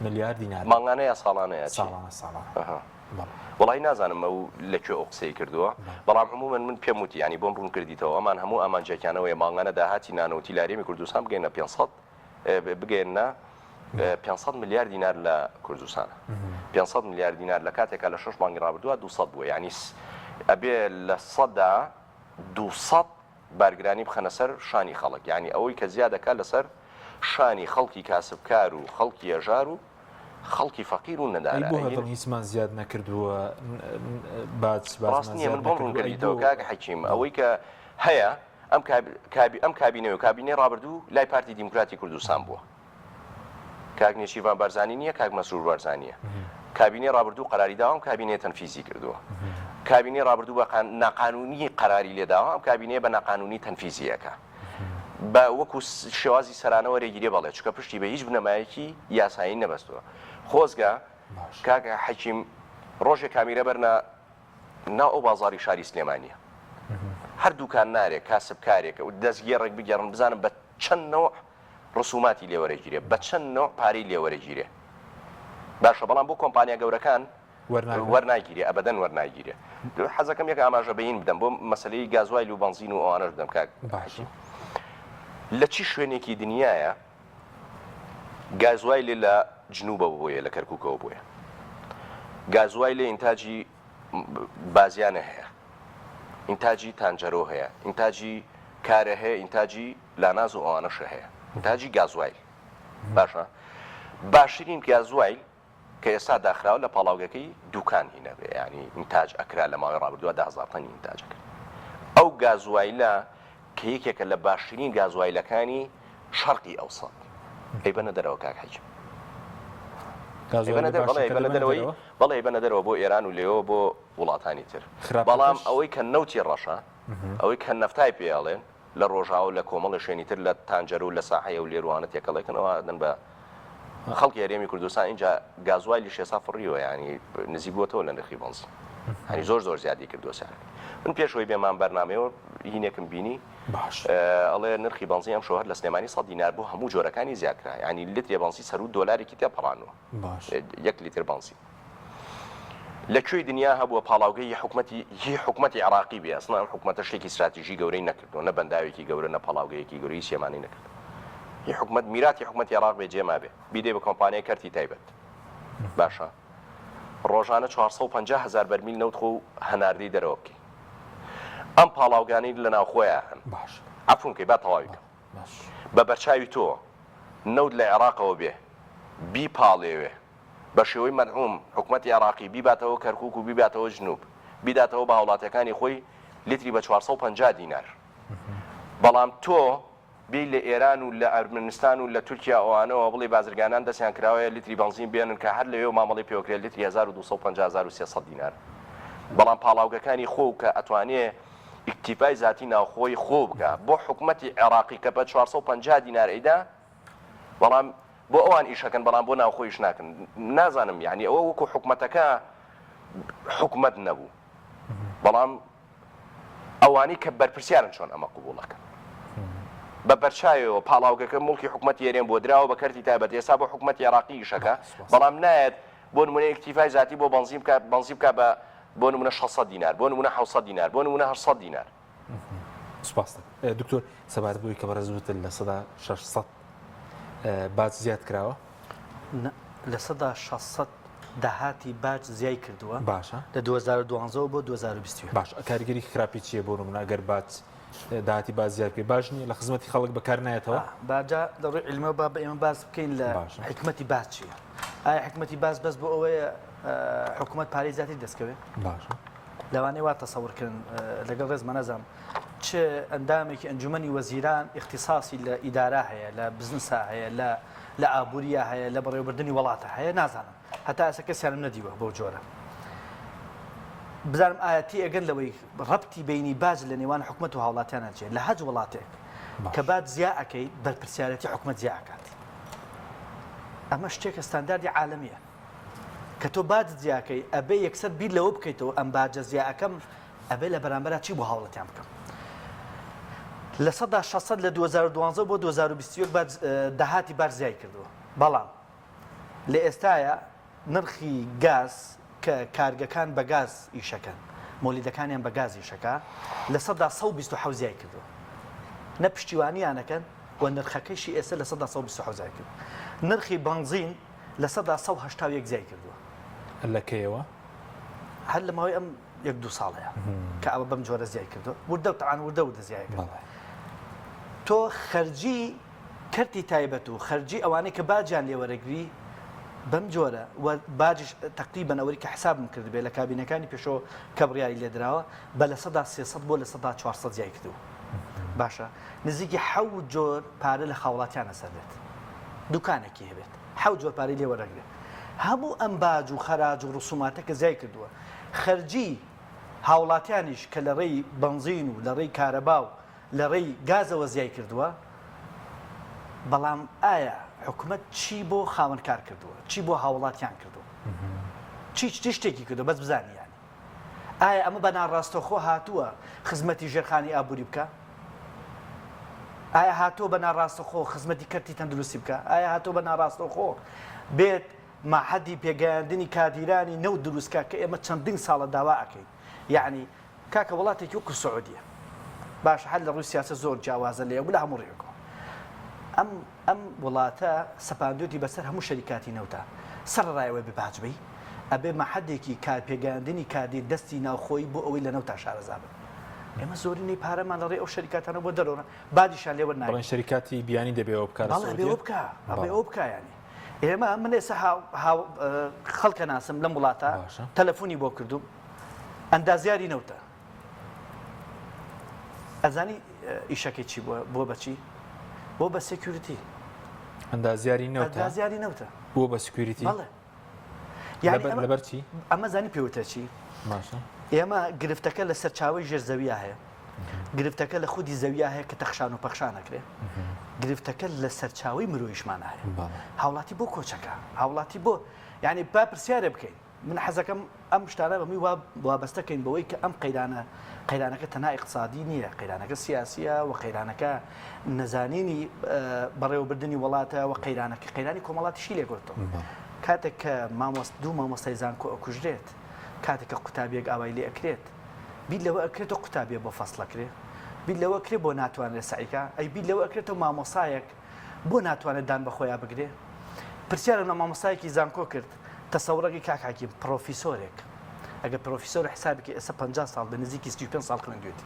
ملیار دینار بوو. مانگانە یا ساڵانە یا چی؟ ساڵانە ساڵانە ئەها. بەڵێ. وەڵی نازانم ئەو لە کوێ ئەو قسەی کردووە بەڵام عموما من پێم وتی یعنی بۆم ڕوون کردیتەوە ئەمان هەموو ئامانجێکیانەوەیە مانگانە داهاتی نانەوتی لە هەرێمی کوردستان بگەینە 500 بگەیەننە 500 ملیار دینار لە کوردستان. 500 ملیار دینار لە کاتێکا لە شەش مانگی ڕابردووە 200 بووە یعنی ئەبێ لە سەدا 200 بارگرانی بخەنە سەر شانی خەڵک یعنی ئەوەی کە زیادەکە لەسەر شانی خەڵکی کاسبکار و خەڵکی هەژار و خەڵکی فەقیر و ئەی نەدارە بۆ هەر ئەی دڵ هیچمان زیاد نەکردووە باج ڕاست باجمان نییە زیاد من بۆم ڕوون نەکردووە ئەی کردیتەوە بۆ کاک حەکیم ئەوەی کە هەیە ئەم کابی ئەم کابینەی و کابینەی ڕابردوو لای پارتی دیموکراتی کوردستان بووە. کاک نێچیرڤان بارزانی نییە، کاک مەسرور بارزانییە. کابینەی ڕابردوو قەراری داوە، ئەم کابینەیە تەنفیزی کردووە. کابینەی ڕابردوو بە ناقانوونی قەراری لێ داوە، ئەم کابینەیە بە ناقانوونی تەنفیزی ئەکا. بە وەکوو شێوازی سەرانە وەرێگیرێ بەڵێ، چونکە پشتی بە هیچ بنەمایەکی یاسایی نەبەستووە. خۆزگە کاک حەکیم ڕۆژێ کامیرە بەرنە ناو ئەو بازاڕی شاری سلێمانیە هەر دوکاننارێک کاسبکارێک و دەستگێڕێک بگێڕن بزانن بە چەند نەوع ڕسوماتی لێ وەرەگیرێ بە چەند نەوع پارەی لێ وەرەگیرێ باشە بەڵام بۆ کۆمپانیا گەورەکان وەرناگیرێ ئەبەدەن وەرناگیرێ حەزەکەم یەک ئاماژە بەین بدەم بۆ مەسلەی گازوایل و بەنزین و ئەوانەش بدەم کاک باشە لە چی شوێنێکی دنیاە گازوایلێ لە جنوبەوە بۆیە لە کەرکوکەوە بۆیە گازوایلێ ئینتاجی بازیانە هەیە ئینتاجی تانجەرۆ هەیە ئینتاجی کارە هەیە ئینتاجی لاناز و ئەوانەشە هەیە ئینتاجی گازوایل باشە باشترین گازوایل کە ئێستا داخراوە لە پاڵاوگەکەی دوکان هی نەبێ یانی ئینتاج ئەکرا لە ماوەی ڕابردووە 10000 تەنی ئینتاج ئەکرد ئەو گازوایلە کە یەکێکە لە باشترین گازوایلەکانی شەرقی ئەوسەت ئەیبەنە دەرەوە کاک حەکیم ئەیبەنە دەر بەڵێ ئەیبەنە دەرەوەی بەڵێ ئەیبەنە دەرەوە بۆ ئێران و لێوە بۆ وڵاتانی تر بەڵام ئەوەی کە نەوتی ڕەشە ئەوەی کە نەفتای پێ ئەڵێن لە ڕۆژاوا و لە کۆمەڵێ شوێنی تر لە تانجەرۆ و لە ساحەی هەولێر و ئەوانە تێکەڵێکن ئەوە ئەدەن بە خەڵکی هەرێمی کوردستان ئینجا گازوایلیش ئێستا فڕیوە یانی نزیک بووەتەوە لە نرخی بەنزین یانی زۆر زۆر زیادی کردووە سعرەکەی من پێش ئەوەی بێمە ئەم بەرنامەیەوە هینێکم بینی. باش. ئەڵێ نرخی بەنزین ئەمشەو هەر لە سلێمانی سەد دینار بۆ هەموو جۆرەکانی زیاد کرا یانی لترێ بەنزین سەروو دۆلارێکی تێپەڕاندووە باش. یەک لیتر بەنزین لە کوێی دنیا هەبووە پاڵاوگەی حکومەتی هی حکومەتی عێراقی بێ ئەسڵەن ئەم حکومەتە شتێکی ستراتیژی گەورەی نەکردووە نە بەنداوێکی گەورە نە پاڵاوگەیەکی گەورەی هیچ ئەمانەی نەکردووە هی حکومەت میراتی حکومەتی عێراق بێ جێ مابێ بیدەی بە کۆمپانیای کەرتی تایبەت باشە ڕۆژانە 450 هەزار بەرمیل نەوت خۆ هەناردەی دەرەوە بکەی ئەم پاڵاوگانەی لە ناوخۆیا هەن باش عەفوم کەی با تەواوی کەم باش بە بەرچاوی تۆ نەوت لە عێراقەوە بێ بیپاڵێوێ بە شێوەی مەدعوم حکومەتی عێراقی بیباتەوە کەرکوک و بیباتەوە جنوب بیداتەوە بە هاوڵاتیەکانی خۆی لیتری بە 450 دینار بەڵام تۆ بێی لە ئێران و لە ئەرمنستان و لە تورکیا ئەوانەوە بڵێی بازرگانان دەستیان کراوەیە لیتری بەنزین بێنن کە هەر لەوێوە مامەڵەی پێوەکرێت لیتری 1250 1300 دینار بەڵام پاڵاوگەکانی خۆ کە ئەتوانێ ئیکتیفای زاتی ناوخۆی خۆ بکا بۆ حکومەتی عێراقی کە بە 450 دینار ئەیدا بەڵام بۆ ئەوان ئیشەکەن بەڵام بۆ ناوخۆ ئیش ناکەن نازانم یعنی ئەوە وەکو حکومەتەکە حکومەت نەبوو بەڵام ئەوانەی کە بەرپرسیارن چۆن ئەمە قبوڵ ئەکەن؟ بە بەرچاویەوە پاڵاوگەکە موڵکی حکومەتی هەرێم بووە دراوە بە کەرتی تایبەت ئێستا بۆ حکومەتی عێراقی ئیشەکە بەڵام نایەت بۆ نمونە ئیکتیفای زاتی بۆ بەنزین بکات بەنزین بکات بە بۆ نمونە 600 دینار بۆ نمونە 700 دینار بۆ نمونە 800 دینار. سوپاس دکتۆر سەبارەت بەوەی کە بەڕێز وتت 600% باج زیاد کراوە؟ 600% داهاتی باج زیای کردووە باشە لە 2012 بۆ 2021 باش کاریگەری خراپی چییە بۆ نمونە ئەگەر باج داهاتی باج زیاد بکەی باش نییە لە خزمەتی خەڵک بەکار نایەتەوە باجا لە ڕووی عیلمەوە با بە ئێمە باس بکەین لە باشە. حیکمەتی باج چییە ئایا حیکمەتی باج بەس بۆ ئەوەیە حکوومەت پارەی زیاتر دەستکەوێت باشە لەوانەیە وا تەسەور کەن لەگەڵ ڕێزمە نازانم چ ئەندامێکی ئەنجومەنی وەزیران ئیختیساسی لە ئیدارە هەیە لە بزنسا هەیە لە لە ئابووریا هەیە لە بەڕێوەبردنی وڵاتە هەیە نازانم هەتا ئێستا کەسیانم نەدیوە بەو جۆرە بزانم ئایا تێئەگەن لەوەی ڕەبتی بینی باج لە نێوان حکومەت و هاوڵاتیانە چیە لە هەج وڵاتێک کە باج زیا ئەکەی بەرپرسیارەتی حکومەت زیا ئەکات ئەمە شتێکە ستانداردی عالەمیە کە تۆ باج زیاکەی ئەبێ یەکسەر بیر لەوە بکەیتەوە ئەم باجە زیا ئەکەم ئەبێ لە بەرامبەرا چی بۆ هاوڵاتیان بکەم 600% لە 2012 بۆ 2021 باج داهاتی باج زیای کردووە بەڵام لە ئێستایا نرخی گاز کە کارگەکان بە گاز ئیشەکەن مۆلیدەکانیان بە گاز ئیشەکە 127% زیای کردووە نە پشتیوانیانەکەن و نرخەکەیشی ئێستا 127% زیای کرد نرخی بەنزین 181% زیای کردووە لە کەیەوە؟ هەر لە ماوەی ئەم یەک دوو ساڵەیە کە ئەوە بەم جۆرە زیای کردو وردە و تەعان وردە وردە زیای کرد تۆ خەرجی کەرتی تایبەت و خەرجی ئەوانەی کە باجیان لێ وەرەگری بەم جۆرە و باجیش تەقریبەن ئەوەی کە حسابم کردبێ لە کابینەکانی پێشەوە کە بڕیاری لێدراوە بە 300% بۆ 400% زیای کردووە باشە نزیکی حەوت جۆر پارە لە خاوڵاتیان ئەسەندێت دوکانێکی هەبێت حەوت جۆر پارەی لێ وەرەگرێت هەموو ئەم باج و خەراج و ڕسوماتە کە زیای کردووە خەرجی هاوڵاتیانیش کە لە ڕێی بەنزین و لە ڕێی کارەبا و لە ڕێی گازەوە زیای کردووە، بەڵام ئایا حکومەت چی بۆ خاوەنکار کردووە؟ چی بۆ هاوڵاتیان کردووە؟ چی چ شتێکی کردووە؟ بەس بزانی یانی. ئایا ئەمە بە ناڕاستەوخۆ هاتووە خزمەتی ژێرخانی ئابووری بکا؟ ئایا هاتووە بە ناڕاستەوخۆ خزمەتی کەرتی تەندروستی بکا؟ ئایا هاتووە بە ناڕاستەوخۆ بێت مەعهەدی پێگەیاندنی کادیرانی نەوت دروست کا کە ئێمە چەندین ساڵە داوا ئەکەین یەعنی کاکە وڵاتێکی وەکو سعودیە باشە هەر لە ڕووی سیاسەت زۆر جیاوازە لە یەک لە هەموو ڕوویەکەوە ئەم ئەم وڵاتە سەپاندوێتی بەسەر هەموو شەریکاتی نەوتا سەرەڕای ئەوەی بێ باج بی ئەبێ مەحەدێکی کار پێگەیاندنی کادیر دەستی ناوخۆیی بۆ ئەوەی لە نەوتا شارەزا بن ئێمە زۆرینەی پارەمان لە ڕێی ئەو شەریکاتانە بۆ دەرەوە باجیشان لێ وەرناگرین. بەڵێن شەریکاتی بیانی دەبێ ئەوە بکا لە بەڵێ ئەبێ سعودیە؟ ئەوە بکا ئەبێ بەڵێ. ئەوە بکا یانی ئێمە من ئێستا هاو هاو خەڵکە ناسم لەم وڵاتە باشە. تەلەفۆنی بۆ کردوم ئەندازیاری نەوتە ئەزانی ئیشەکەی چی بووە بۆ بەچی بۆ بە security ئەندازیاری نەوتە ئەندازیاری نەوتە بۆ بە security بەڵێ یعنی لەبەر لەبەر چی ئەمە زانی پێوتە چی باشە ئێمە گرفتەکە لە سەرچاوەی ژێر زەویە هەیە گرفتەکە لە خودی زەویە هەیە کە تەخشان و پەخشانەکرێ گرفتەکە لە سەرچاوەی مرۆیشمان هەیە هاوڵاتی بۆ کۆچەکە هاوڵاتی بۆ یعنی با پرسیارێ بکەین. من حەزەکەم ئەم شتانە بەمووی وا وابەستە کەین بەوەی کە ئەم قەیرانە قەیرانەکە تەنها ئیقتسادی نییە، قەیرانەکە سیاسییە و قەیرانەکە نەزانینی بەڕێوەبردنی وڵاتە و قەیرانەکە قەیرانی کۆمەڵاتیشی لێکەوتەوە. کاتێک کە مامۆست دوو مامۆستای زانکۆ ئەکوژرێت، کاتێک کە قوتابیەک ئاوای لێ ئەکرێت، بیر لەوە ئەکرێتەوە قوتابیە بۆ فەسڵ ئەکرێ؟ بیر لەوە ئەکرێ بۆ ناتوانرێ سەعی کا؟ ئەی بیر لەوە ئەکرێتەوە مامۆسایەک بۆ ناتوانێت دان بە خۆیا بگرێ؟ پرسیارم لە مامۆستایەکی زانکۆ کرد، تەسەوڕەکەی کاک حەکیم، پڕۆفیسۆرێک، ئەگەر پڕۆفیسۆر حسابی کەی ئێستا 50 ساڵ بێ نزیکی 35 ساڵ خوێندوێتی،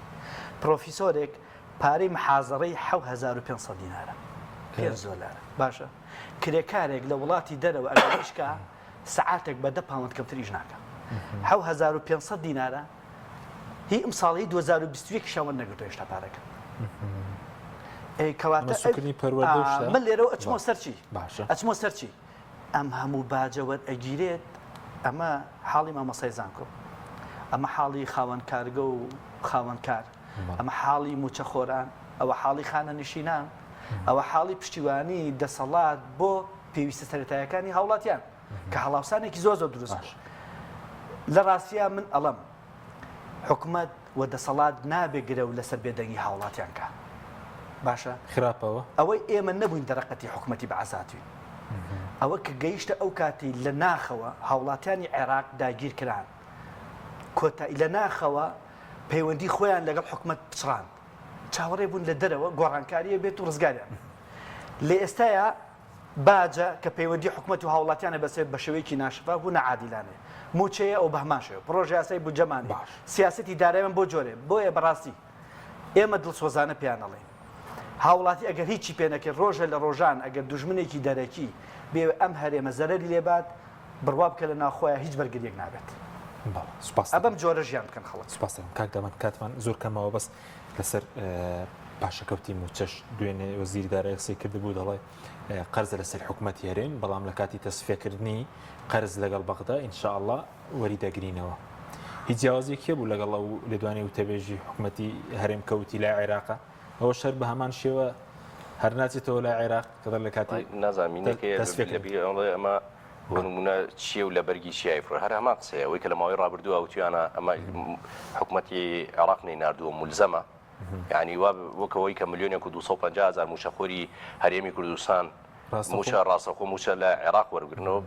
پڕۆفیسۆرێک پارەی محازەڕەی 7500 دینارە، پێنج دۆلارە، باشە کرێکارێک لە وڵاتی دەرەوە ئەگەر ئیش کا سەعاتێک بە دە پاوەند کەمتر ئیش ناکا، 7500 دینارە، هی ئمساڵ هی 2021 یشیان وەرنەگرتووە هێشتا پارەکە. ئەی کەواتە سوکردنی پەروەردە و شتە؟ من لێرەوە ئەچمەوە سەر چی؟ باشە. ئەچمەوە سەر چی؟ ئەم هەموو باجە وەرئەگیرێت ئەمە حاڵی مامۆستای زانکۆ ئەمە حاڵی خاوەن کارگە و خاوەن کار ئەمە حاڵی موچەخۆران ئەوە حاڵی خانەنشینان ئەوە حاڵی پشتیوانی دەسەڵات بۆ پێویستە سەرەتایەکانی هاوڵاتیان کە هەڵاوسانێکی زۆر زۆر دروست بوو لە ڕاستیا من ئەڵم حکومەت و دەسەڵات نابێ گرەو لەسەر بێدەنگی هاوڵاتیان کا باشە خراپەوە ئەوەی ئێمە نەبووین دەرەقەتی حکومەتی بەعساتوین ئەوە کە گەیشتە ئەو کاتی لە ناخەوە هاوڵاتیانی عێراق داگیر کران کۆتایی لە ناخەوە پەیوەندی خۆیان لەگەڵ حکومەت پچڕاند چاوەڕێ بوون لە دەرەوە گۆڕانکاریە بێت و ڕزگاریان لە ئێستایا باجە کە پەیوەندی حکومەت و هاوڵاتیان ئەبەستێت بە شێوەیەکی ناشەفاف و ناعادیلانەیە. مووچەیە ئەو بەهەمان شێوە. پڕۆژەیاسای بودجەمان هەیە. سیاسەتی دارایمان بۆ جۆرێ. بۆیە بەڕاستی ئێمە دڵسۆزانە پێیان ئەڵێین هاوڵاتی ئەگەر هیچی پێ نەکرد ڕۆژە لە ڕۆژان ئەگەر دوژمنێکی دەرەکی بێ ئەم هەرێمە زەرەری لێ بات بڕوا بکە لە ناوخۆیا هیچ بەرگریەک نابێت. بەڵێ سوپاست ئە بەم جۆرە ژیان بکەن خەڵک. سوپاست دەکەم کاک دامان کاتمان زۆر کەمەوە بەس لەسەر پاشەکەوتی مووچەش دوێنێ وەزیری دارایی قسەی کردبوو دەڵێ قەرزە لەسەر حکوومەتی هەرێم بەڵام لە کاتی تەسفیەکردنی قەرز لەگەڵ بەغدا ئینشاءاللە وەری دەگرینەوە هیچ جیاوازیەک هەبوو لەگەڵ ئەو لێدوانی وتەبێژی حکوومەتی هەرێم کەوتی لای عێراقە ئەوە شەر بە هەمان شێوە هەر ناچێتەوە لای عێراق کە لە کاتی نازانم تەسفیەکردن ئەمە بۆ نموونە چییە و لە بەرگی چیای فرۆ هەر هەمان قسەیە ئەوەی کە لە ماوەی ڕابردووە وتویانە ئەمە حکومەتی عێراق نەیناردووە مولزەمە یعنی وا وەک ئەوەی کە ملیۆنێک و 250 هەزار مووچەخۆری هەرێمی کوردستان مووچە ڕاستەخۆ مووچە لە عێراق وەرگرنەوە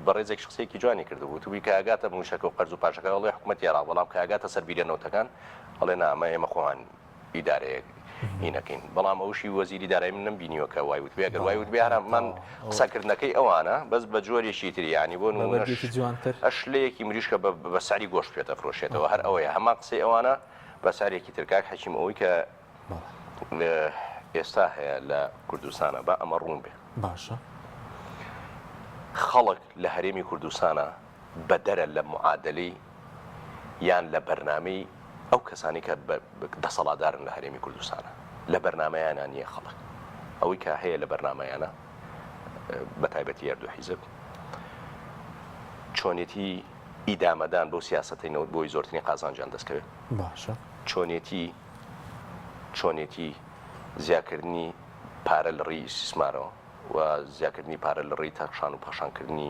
بەڕێزێک شخصێکی جوانی کردبوو توبی کە ئاگاتە مووچەکە و قەرز و پاشەکە ئەڵێ حکومەتی عێراق بەڵام کە ئاگاتە سەر بیرە نەوتەکان ئەڵێ نا ئەمە ئێمە خۆمان ئیدارەیەک ئی نەکەین بەڵام ئەوشی وەزیری دارایی من نەمبینیوە کە وای وتبێ ئەگەر وای وتبێ هەر هەمان قسەکردنەکەی ئەوانە بەس بە جۆرێکی تر یانی بۆ بە نموونە بەرگێکی جوانتر ئەشلەیەکی مریشکە بە بە سعری گۆشت پێت ئەفرۆشێتەوە هەر ئەوەیە هەمان قسەی ئەوانە بە سعرێکی تر کاک حەکیم ئەوەی کە بەڵێ ئێستا هەیە لە کوردستانە با ئەمە ڕوون بێ باشە خەڵک لە هەرێمی کوردستانە بەدەرە لە معادەلەی یان لە بەرنامەی ئەو کەسانەی کە دەسەڵاتدارن لە هەرێمی کوردستانە لە بەرنامەیانە نییە خەڵک ئەوەی کە هەیە لە بەرنامەیانە بە تایبەتی هەردوو حیزب چۆنێتی ئیدامەدان بۆ سیاسەتی نەوت بۆی زۆرترین قازانجیان دەستکەوێت باشە چۆنێتی چۆنێتی زیاکردنی پارە لە ڕێی ئیستیسمارەوە و زیاکردنی پارە لە ڕێی تەخشان و پەخشانکردنی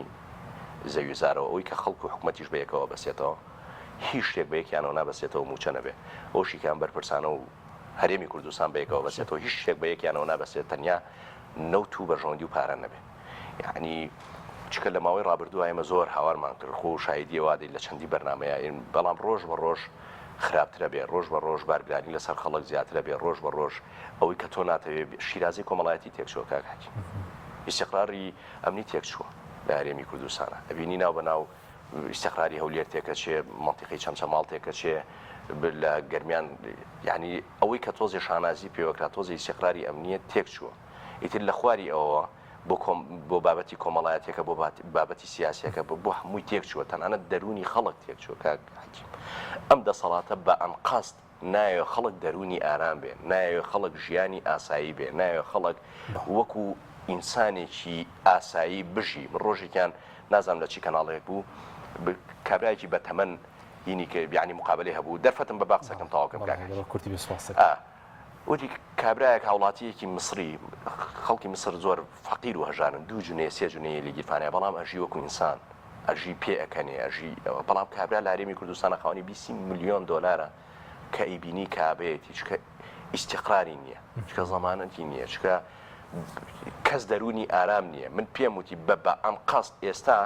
زەویوزارەوە، ئەوەی کە خەڵک و حکومەتیش بە یەکەوە بەستێتەوە، هیچ شتێک بە یەکیانەوە نابەستێتەوە مووچە نەبێ، ئەوەشی کە ئەم بەرپرسانە و هەرێمی کوردستان بە یەکەوە بەستێتەوە، هیچ شتێک بە یەکیانەوە نابەستێت تەنیا نەوت و بەرژەوەندی و پارە نەبێ. یەعنی چونکە لە ماوەی ڕابردووە ئێمە زۆر هاوارمان کرد، خۆ شاهیدی ئەوە دەین لە چەندی بەرنامەیا، بەڵام ڕۆژ بە ڕۆژ خراپترە بێ، ڕۆژ بە ڕۆژ بارگرانی لەسەر خەڵک زیاترە بێ، ڕۆژ بە ڕۆژ ئەوەی کە تۆ ناتەوێ شیرازەی کۆمەڵایەتی تێکچووە کاک حەکیم ئیستیقراری ئەمنی تێکچووە لە هەرێمی کوردستانە ئەبینی ناو بە ناو ئیستیقراری هەولێر تێکەچێ مەنتیقەی چەمچەماڵ تێکەچێ لە گەرمیان یعنی ئەوەی کە تۆزێ شانازی پێوەکرا تۆزێ ئیستیقراری ئەمنیە تێکچووە ئیتر لە خواری ئەوە بۆ کۆم بۆ بابەتی کۆمەڵایەتیەکە بۆ بابەتی سیاسیەکە بۆ هەمووی تێکچووە تەنانەت دەروونی خەڵک تێکچووە کاک حەکیم ئەم دەسەڵاتە بە ئەنقەست نایەوێ خەڵک دەروونی ئارام بێ، نایەوێ خەڵک ژیانی ئاسایی بێ، نایەوێ خەڵک وەکو ئینسانێکی ئاسایی بژی. من ڕۆژێکیان نازانم لە چی کەناڵێک بوو، کابرایەکی بە تەمەن هینی کرد، یانی مقابەلەی هەبوو، دەرفەتم بە با قسەکەم تەواو کەم کاک حەکیم. ئا وتی کابرایەک هاوڵاتییەکی میسری، خەڵکی میسر زۆر فەقیر و هەژارن، دوو جونەیە سێ جونەیە لە گیرفانیان، بەڵام ئەژی وەکو ئینسان. ئەژی پێ ئەکەنێ ئەژی ئەوە بەڵام کابرا لە هەرێمی کوردستانە خاوەنی 20 ملیۆن دۆلارە کە ئەیبینی کابەیەتی چکە ئیستیقراری نییە چکە زەمانەتی نییە چکە کەس دەروونی ئارام نییە من پێم وتی بە بە ئەم قەست ئێستا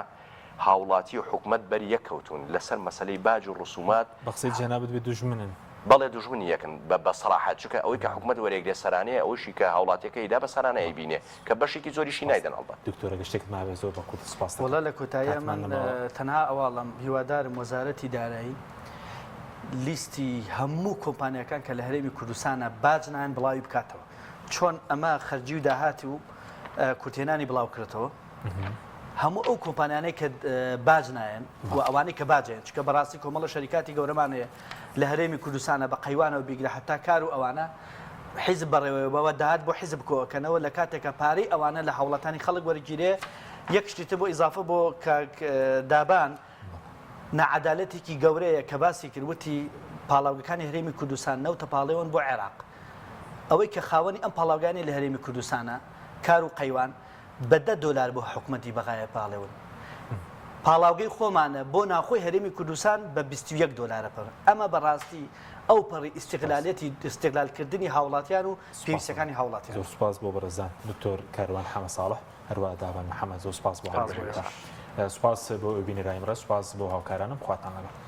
هاوڵاتی و حکومەت بەر یەک کەوتوون لەسەر مەسەلەی باج و ڕسومات. بە قسەی جەنابت بێ دوژمنن. بەڵێ دوژمنی یەکن بە بە سەراحەت چونکە ئەوەی کە حکومەت وەرێگرێ سەرانەیە ئەوەیشی کە هاوڵاتیەکە ئەیدا بە سەرانە ئەیبینێ کە بەشێکی زۆریشی نایدەن ئەڵبەت. دکتۆر ئەگەر شتێکت مابێ زۆر بە کورتی سوپاست دەکەم. وەڵا لە کۆتاییا کاتمان من نەماوە. تەنها ئەوە ئەڵێم هیوادارم وەزارەتی دارایی لیستی هەموو کۆمپانیاکان کە لە هەرێمی کوردستانە باج نایەن بڵاوی بکاتەوە چۆن ئەمە خەرجی و داهاتی و کورتهێنانی بڵاو کرێتەوە هەموو ئەو کۆمپانیانەی کە باج نایەن و ئەوانەی کە باجێن چکە بەڕاستی کۆمەڵە شەریکاتی گەورەمان هەیە لە هەرێمی کوردستانە بە قەیوانەوە بیگرە حتا کار و ئەوانە حیزب بەڕێوەیەوە داهات بۆ حیزب کۆکەنەوە لە کاتێکە پارەی ئەوانە لە هاوڵاتانی خەڵک وەرگیرێ یەک شتی تر بۆ ئیزافە بۆ کاک دابان ناعەدالەتێکی گەورەیە کە باسی کرد وتی پاڵاوگەکانی هەرێمی کوردستان نەوتە پاڵێون بۆ عێراق ئەوەی کە خاوەنی ئەم پاڵاوگانەی لە هەرێمی کوردستانە کار و قەیوان بە دە دۆلار بۆ حکومەتی بەغایە پاڵێون پاڵاوگەی خۆمانە بۆ ناوخۆی هەرێمی کوردستان بە 21 دۆلارە پڕ ئەمە بەڕاستی ئەو پەڕی ئیستغلالەتی ئیستغلالکردنی هاوڵاتیان و پێویستەکانی هاوڵاتیان. زۆر سوپاس بۆ بەڕێزان دکتۆر کاروان حەمە ساڵح هەروە دابان محەمەد زۆر سوپاس بۆ هاوکاریتان. سوپاس بۆ بینەرانی بەڕێز سوپاس بۆ هاوکارانم خواتان لەگەڵ.